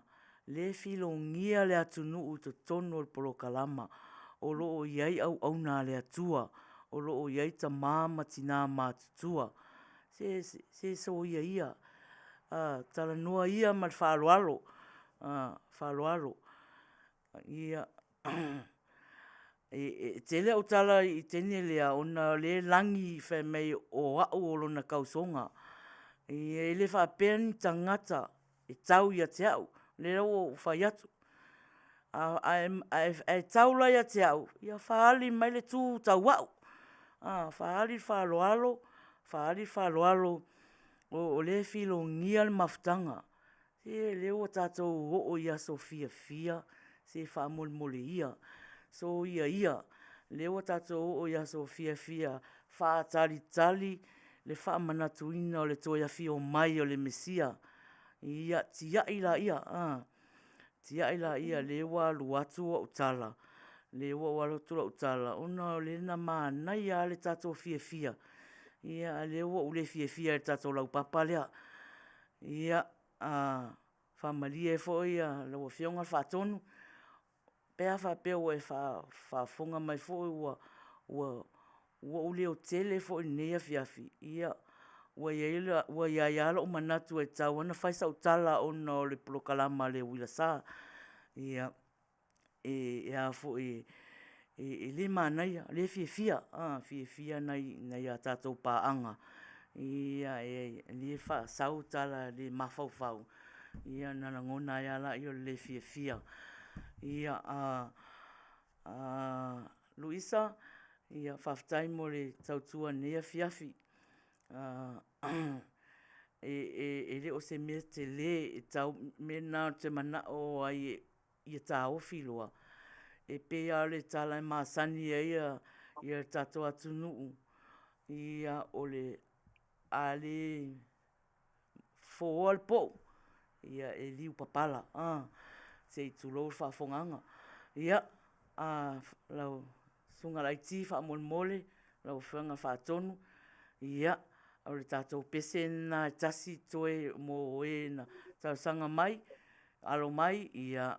lea e filogia le atunuu i totonu o le polokalama o lo o i ai auauna a le Atua, o lo o i ai tama ma tina matutua. Se soia ia, talanoa ia ma le faaaloalo, faaaloalo. Ia, e tele au tala i teine lea ona o lea e lagi fai mai o au o lona tausoga. E le faapea ni tagata e tau ia te au, lea ua ou fai atu. Ae tau la ia te au, ia faaali mai le tu tau au, faaali le faaaloalo, faaali le faaaloalo o lea e filogia le mafutaga. Se lea ua tatou oo i aso fiafia, se faamolemole ia, soia ia, lea ua tatou oo i aso fiafia faatalitali le faamanatuina o le toe afio mai o le Mesia. Ia tiai laia, a, tiai laia lea ua alu atu au tala, lea ua ou alu atu lau tala ona o lea na manaia lava le tatou fiafia. Ia, a o lea ua ou le fiafia i le tatou laupapa lea. Ia, faamalie ai foi lau Afioga i le Faatonu, pe a faapea ua e faafofoga mai foi ua ou leotele foi i lenei afiafi, ia, ua i ai lava lou manatu e tatau lava ona fai sau tala ona o le polokalama a le Uilasa. Ia, e a foi, e le manaia, o lea e fiafia, fiafia nai a tatou paaga, ia o lea e faasau tala le mafaufau, ia ona lagona ai lava lea o le le fiafia. Ia, Luisa, ia faafetai mo le tautua i lenei afiafi. E le o se mea tele e tau, o le mea lena ou te manao ai ia taofi loa, e pei lava o le tala e masani ai le tatou atunuu, ia o le a le foa le pou, ia e liu papala, se i tulou le faafofogaaga. Ia, lau Susuga Laiti faamolemole lau Afioga i le Faatonu, ia, o le tatou pese lena e tasi totoe mo e na talosaga mai, alo mai,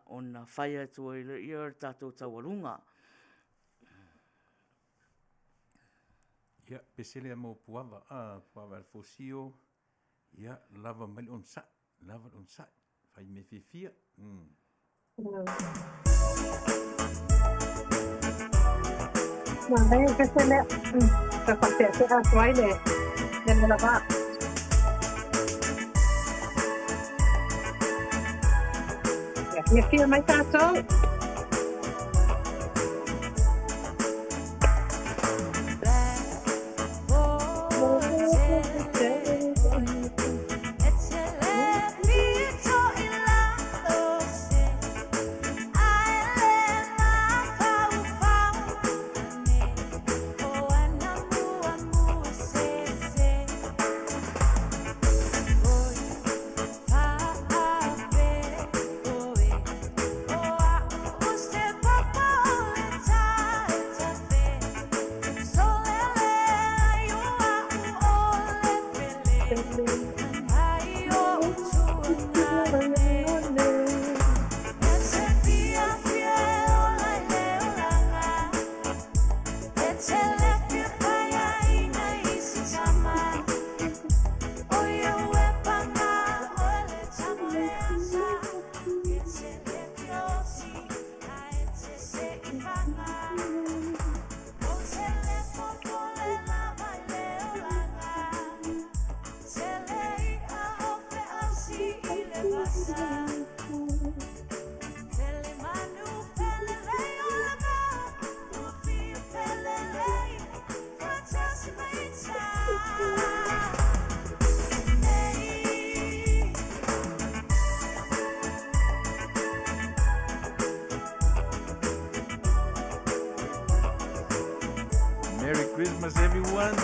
ona fai atu ai lea o le tatou taualuga. Ia, pese lea mo Puava, Puava Alefosio, ia, lava mai le onosai, lava le onosai, fai mea fiafia. Manaia le pese lea. Tau faaseasea atu ai le le lava. Ia fiafia mai tatou. Merry Christmas everyone.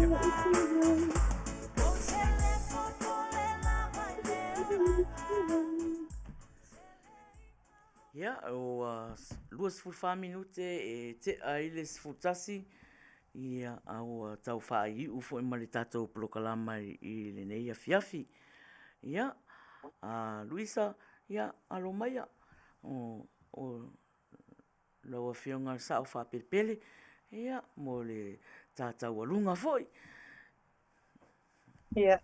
Ia, ua 24 minute e tea ai le 11, ia, a ua tau faaiuiu foi ma le tatou polokalama i lenei afiafi. Ia, a Luisa, ia, alo maia, o, o lau Afioga i le Sao Faapelepele, ia, mo le ta taualuga foi. Ia,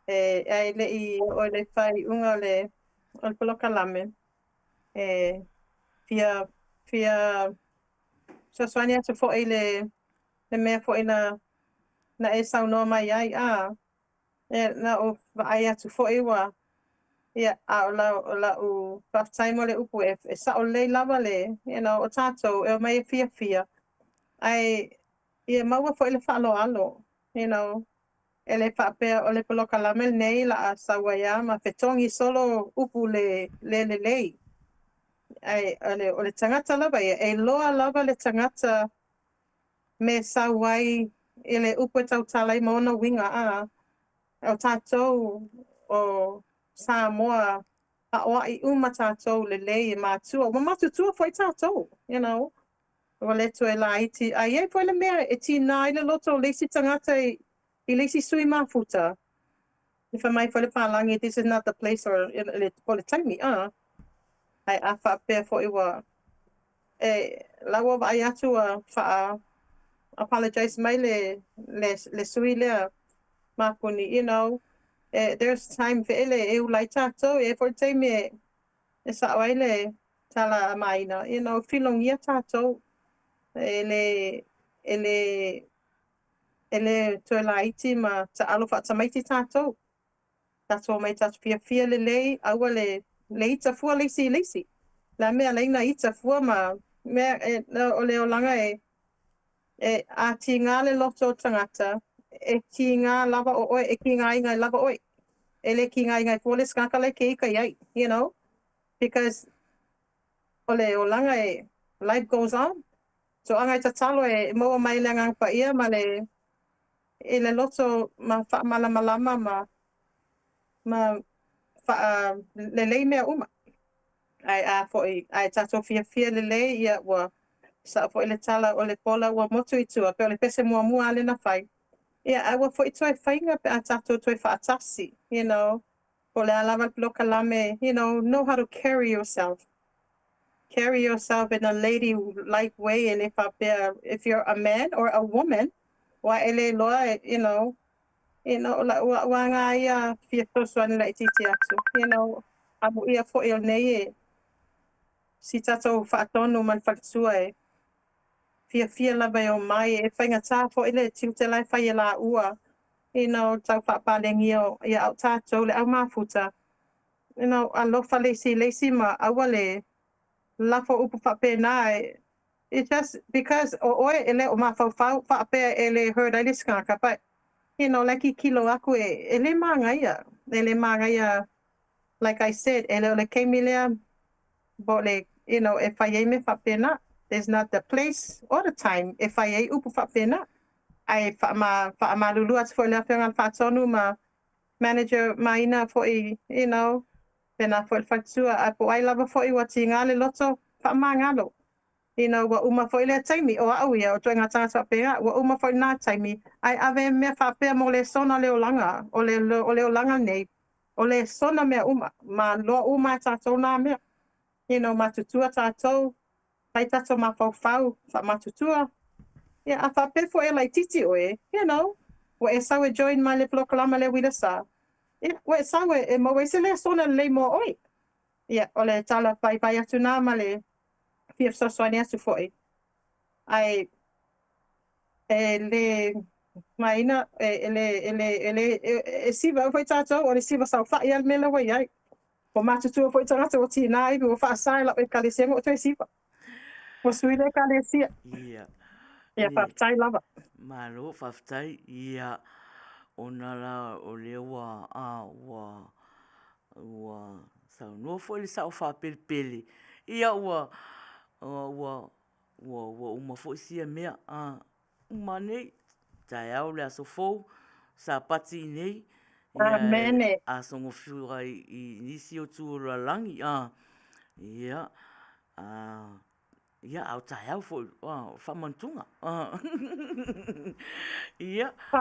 e, ae le i oo i le faaiuga o le, o le polokalame, e fia, fia fesoasoani atu foi i le, le mea foi na, na e saunoa mai ai, a, e, na ou vaai atu foi ua, ia, a o lau, o lau faafetai mo le upu e, e sao lelei lava le, you know, o tatou e omai e fiafia, ae ia maua foi le faaaloalo, you know, e le faapea o le polokalame lenei la a sau ai lava ma fetogi solo upu le, le lelei. Ae o le, o le tagata lava ia, e iloa lava le tagata me sau ai i le upu e tautala ai ma ona uiga, a. O tatou o Samoa, aoai uma tatou lelei e matua, ua matutua foi tatou, you know. Ua le toe laiti. A i ai foi le mea e tiga ai le loto o le isi tagata i, i le isi sui mafuta, e fai mai foi le palagi, this is not the place or le, po le taimi, a. Ae a faapea foi ua, e, la ua vaai atu ua faa apologize mai le, le, le sui lea mapuni, you know, e, there's time feele e ula ai tatou, e i ai foi le taimi e, e sao ai le tala a Maina, you know, filogia tatou, e le, e le, e le toe laiti ma taalo faatamaiti tatou. Tatou omai tatou fiafia lelei, aua le, le ita fua le isi i le isi. Le a mea e ala ai ona ita fua ma mea e, o le olaga e, e a tiga le loto o le tagata, e tiga lava o oe, e kigaina lava oe. E le kigaina ai fua le isi tagata la e ke ita i ai, you know, because o le olaga e, life goes on. Toaga e tatalo e maua mai le Agaga Paia ma le, i le loto ma faamalamalama ma, ma faalelei mea uma. Ae a foi, ae tatou fiafia lelei, ia ua sao foi le tala o le pola ua motu i tua, pei o le pese muamua lava lea na fai. Ia, ae ua foi toe faiga pe a tatou toe faatasi, you know, po o le a lava le polokalame, you know, know how to carry yourself. Carry yourself in a lady like way, e le faapea if you're a man or a woman, aua e le iloa, you know, you know, o la'u a'u lava na ia fia fesoasoani laitiiti atu, you know, amuia foi o lenei e si tatou faatonu ma le faletua e fiafia lava e omai, e faigata foi le tiute la e fai e laua, you know, tau faapalegia ia au tatou le au mafuta, you know, alofa le isi i le isi ma aua le lafo upu faapena e It's just because o oe e le o mafaufau faapea e le hurt ai le isi tagata but you know la e kikilo aku e e le magaia e le magaia like I said e le o le taimi lea po o le you know e fai ai mea faapena there's not the place or the time e fai ai upu faapena ae faama faamalulu atu foi i le Afioga i le Faatonu ma manager Maina foi you know pena foi le faletua ae po o ai lava foi ua tiga le loto faamagalo Ina ua uma foi lea taimi, o au ia, o ituaiga tagata faapea, ua uma foi lena taimi, ae ave mea faapea mo lesona le olaga, o le, o le olaga nei, o lesona mea uma, ma loa uma e tatou nā mea. You know, matutua tatou, fai tatou mafaufau, faamatutua. Ia, a faapea foi e laitiiti oe, you know, ua e sau e join mai le polokalama lea Uila Sa, ia, ua e sau e, e maua ai se lesona lelei mo oe. Ia, o le tala vaivai atu nā ma le fia fesoasoani atu foi. Ae e le maina, e, e le, e le, e le, e, e siva au foi tatou, o le siva saofai a le mea lea ua i ai. Ua matutua foi tagata ua tiga ivi, ua faasa e lau ekalesia ona ou toe siva. Ua sui le ekalesia. Ia. Ia, faafetai lava. Malo, faafetai. Ia, ona la o lea ua, a, ua, Ua saunoa foi le sao faapelepele, ia ua, ua, ua, ua uma foi sia mea, a, uma nei. Taeao le aso fou, Sapati nei, ia Amene. asogofiua i nisi o tu o le lalagi, a, ia, a, ia, a o taeao foi, a, o faamanutuga. Ia, a,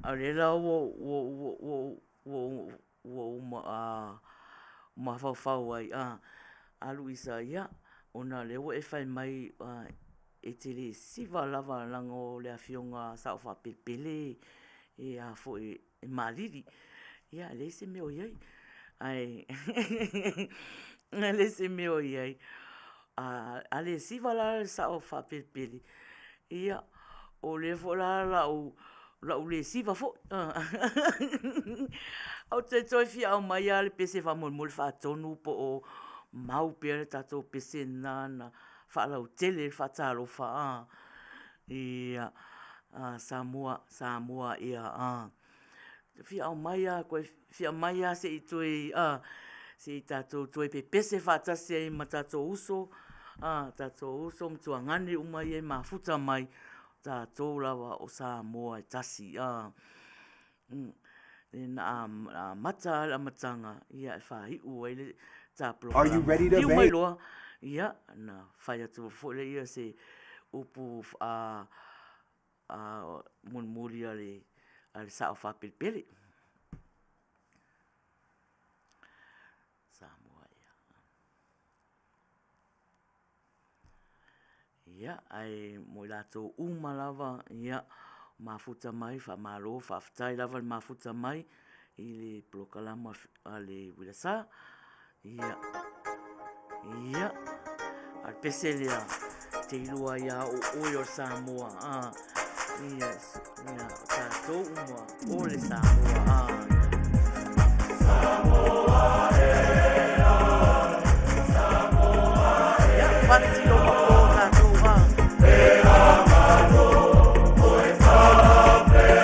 a lea la ua, ua, ua, ua, ua, ua ou mafaufau ai, a, a Luisa, ia, ona o lea ua e fai mai e te le siva lava leaga o le afioga a Sao Faapelepele e a foi e malili. Ia, e leai se mea o i ai. Ae e leai se mea o i ai. A le siva la le Sao Faapelepele, ia, o lea foi la la'u le siva foi. Ou te toe fia aumai lava le pese faamolemole faatonu po o mau pea le tatou pese lena na faalautele le faatalofa a. Ia, Samoa, Samoa ea a. Fia aumai lava koe, fia aumai lava se i toe a, se i tatou toe pepese faatasi ai ma tatou uso, a, tatou uso ma tuagane uma ia e mafuta mai, o tatou lava o Samoa e tasi a. Na amata lava le amataga, ia e faaiu ai le ta polokalame. Liliu mai loa, ia, ona fai atu foi lea se upu mulimuli a le sao faapelepele. Samoa ea. Ia, ae mo i latou uma lava, ia, mafuta mai, faamalo, faafetai lava le mafuta mai i le polokalama a le Uilasa. Ia, ia, a le pese lea, te iloa ai a o oe o le Samoa, a, ia, ia, o tatou uma o le Samoa, a, ia. Samoa ea, Samoa ea. Ia, pati o mako tatou, a. E amalo, oe whapepea.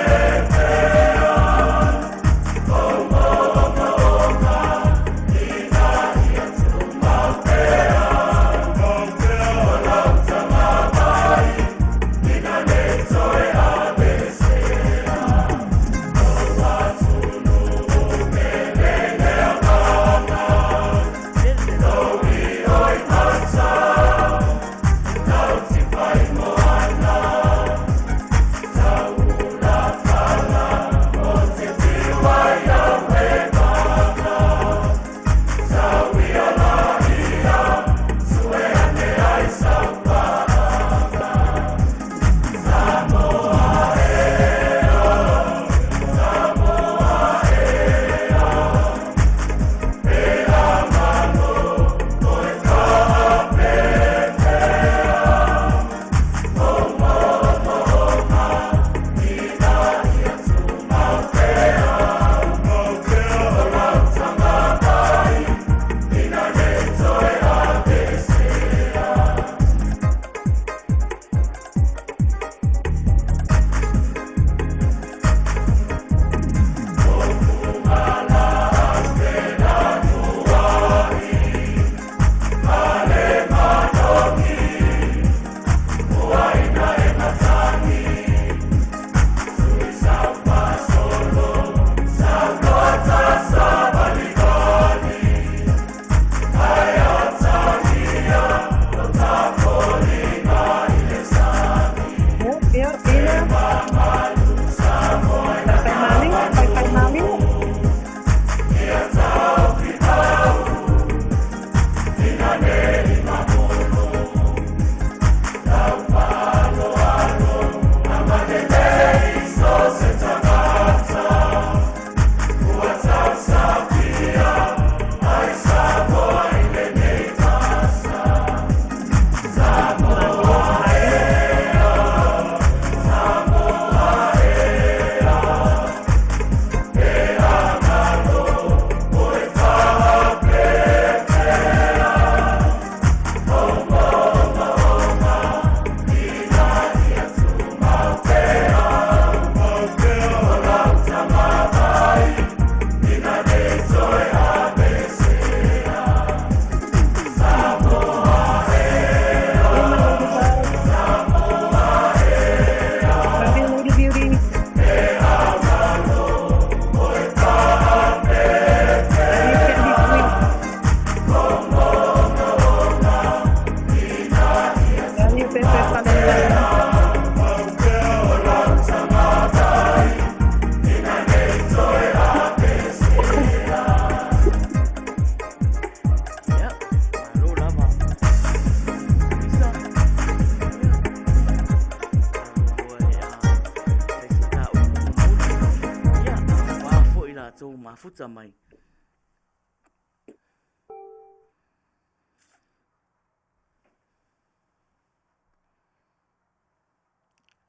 mafuta mai.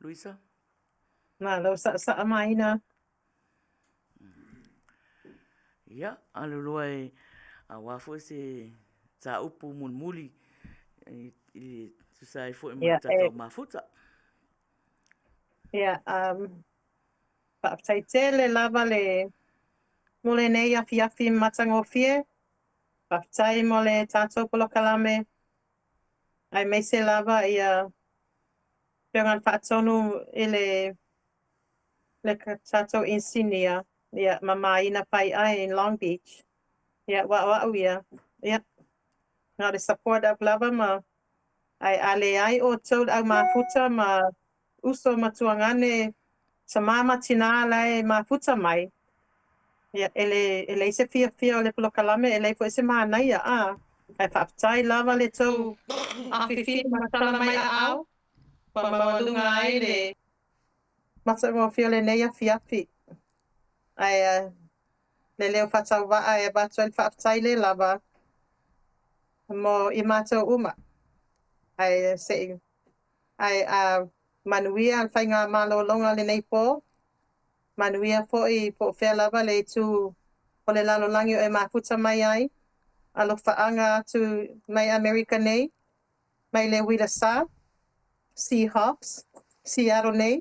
Luisa? Malo saʻasaʻa maina. Ia, alu loa e auā foi se tāupu mulimuli i, i tusa ai foi ma Ia, le e tatou mafuta. Ia, faafetai tele lava le mo lenei afiafi matagofie. Faafetai mo le tatou polokalame, aemaise lava ia Afioga i le Faatonu i le le tatou inisinia, ia, ma Maina Faiai in Long Beach. Ia, ua o au ia, ia, na o le support atu lava ma, ae a leai outou le au mafuta ma uso ma tuagane, tama ma tina la e mafuta mai, ia, e le, e leai se fiafia o le polokalame, e leai foi se manaia, a, ae faafetai lava le tou afifio ma tala mai aao, ua maualuga ai le matagofie o lenei afiafi. Ae le leo faatauvaa e avatu ai le faafetai le lava mo i matou uma. Ae se i, ae a manuia le faiga malologa lenei pō, manuia foi po o fea lava le itu o le lalolagi o e mafuta mai ai, alofaaga atu mai Amerika nei, mai le uila sā, Seahawks, Seattle nei.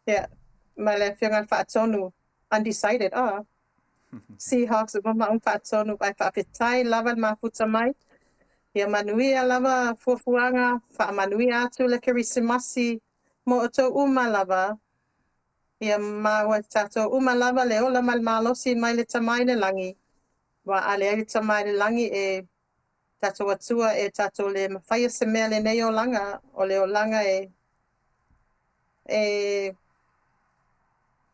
Ia, ma le Afioga i le Faatonu, undecided, ah. Seahawks uma ma uma Faatonu, ae faafetai lava le mafuta mai. Ia manuia lava fuafuaga, faamanuia atu le Kerisimasi mo outou uma lava. Ia maua e tatou uma lava le ola ma le malosi mai le Tama i le lagi. Ua a leai le Tama i le lagi e tatou Atua e tatou le mafaia se mea lenei olaga, o le olaga e e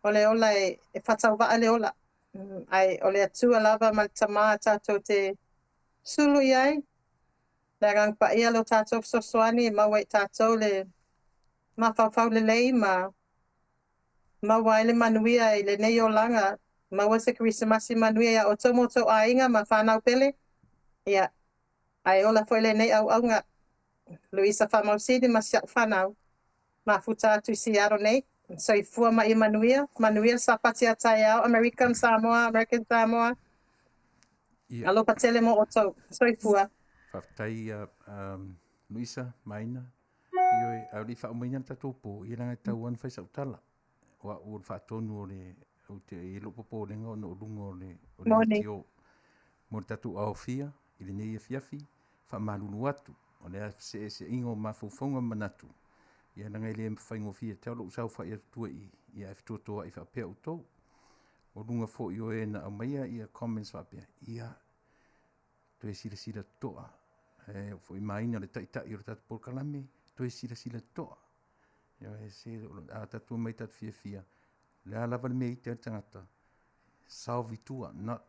o le ola e, e faatauvaa le ola. Ae o le Atua lava ma le Tama tatou te sulu i ai, le Agaga Paia lo tatou fesoasoani e maua i tatou le mafaufau lelei ma maua ai le manuia i lenei olaga, maua se Kerisimasi manuia iā outou ma outou aiga ma fanau pele. Ia, ae ola foi lenei auauna, Luisa Faamausili ma si au fanau, mafuta atu i Seattle nei. Soifua ma ia manuia, manuia le Sapati a taeao, American Samoa, American Samoa. Ia. Alofa tele mo outou. Soifua. Faafetai Luisa, Maina, Ioe, a o le i faaumaina le tatou pō, ia leaga e tatau lava ona fai sau tala. O au o le faatonu o le, ou te i ai lou popolega ona o luga o le, o le Moni. MTO. Mo le tatou aofia i lenei afiafi, faamalulu atu, o le a feseeseaiga o mafaufauga ma manatu, ia leaga e le faigofie ia te au lou saofai atu tua i i, ia ae fetuatuai faapea outou. O luga foi o e na aumaia ia comments faapea, ia toe silasila totoa, e oo foi maina le taitai o le tatou polokalame, toe silasila totoa. Ioe, se a tatou omai tatou fiafia, o le a lava le mea e ite ai le tagata, solve i tua, not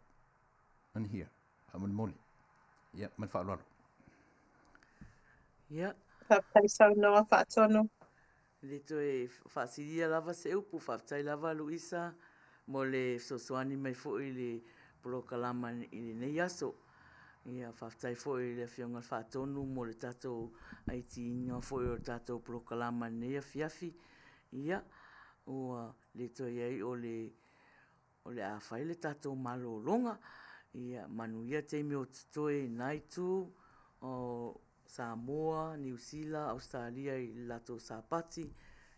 on here, faamolemole. Ia, ma le faaaloalo. Ia. Faafetai saunoa faatonu. E le toe faasilia lava se upu, faafetai lava Luisa mo le fesoasoani mai foi i le polokalama i lenei aso. Ia, faafetai foi i le Afioga i le Faatonu mo le tatou aitiina foi o le tatou polokalama i lenei afiafi. Ia, ua le toe i ai o le o le a fai le tatou malologa. Ia manuia taimi o totoe i na itu o Samoa, Niu Sila, Ausetalia i le latou Sapati,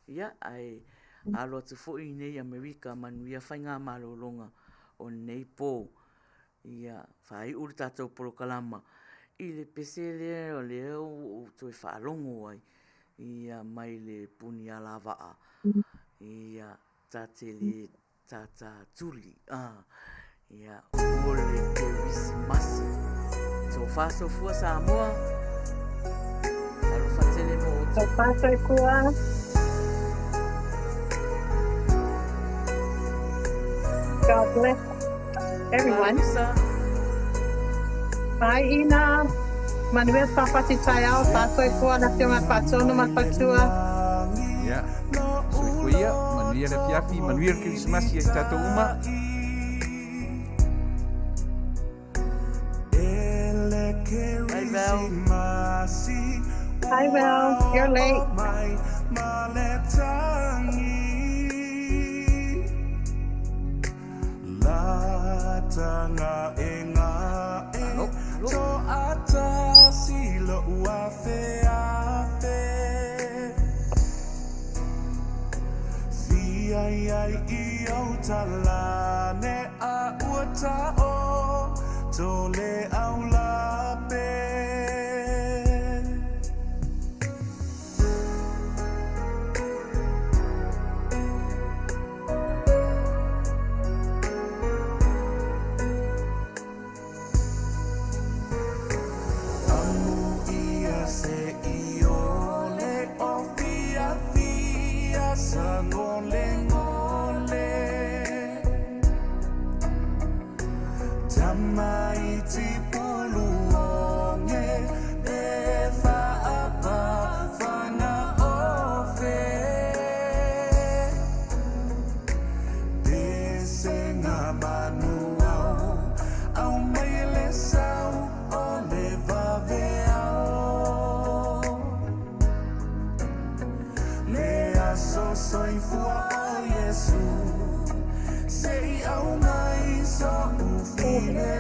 ia ae alo atu foi i nei Amerika manuia faigamalologa o lenei po. Ia faaiu le tatou polokalama i le pese lea o lea ua ou toe faalogo ai ia mai le puni alavaa ia ta te le Tata Tuli, ah, ia, o le Kerisimasi. Tofa sofua Samoa. Alofa tele mo outou. Tofa soifua. God bless everyone. Luisa. Bye Ina. Manuia Sapati taeao, faasoifua le Afioga i le Faatonu ma le Faletua. Ia, soifua ia, manuia le afiafi, manuia le Kerisimasi ia i tatou uma. Will. Krisimasi Hi, Will. Ua You're oo late. mai ma le tagi Lata ngā e ngā e Alo, alo. To ata si lo ua fe afe Fia iai i au talane a ua ta'o To le au lape. Amu ia se i ole o fia fia sa ngole ngole Tamaiti pulu onge e whaapa whana ofe Pese ngā manu au, au mai le sau o le vave au. Le aso soifua o Iesu, se i au mai so ufile.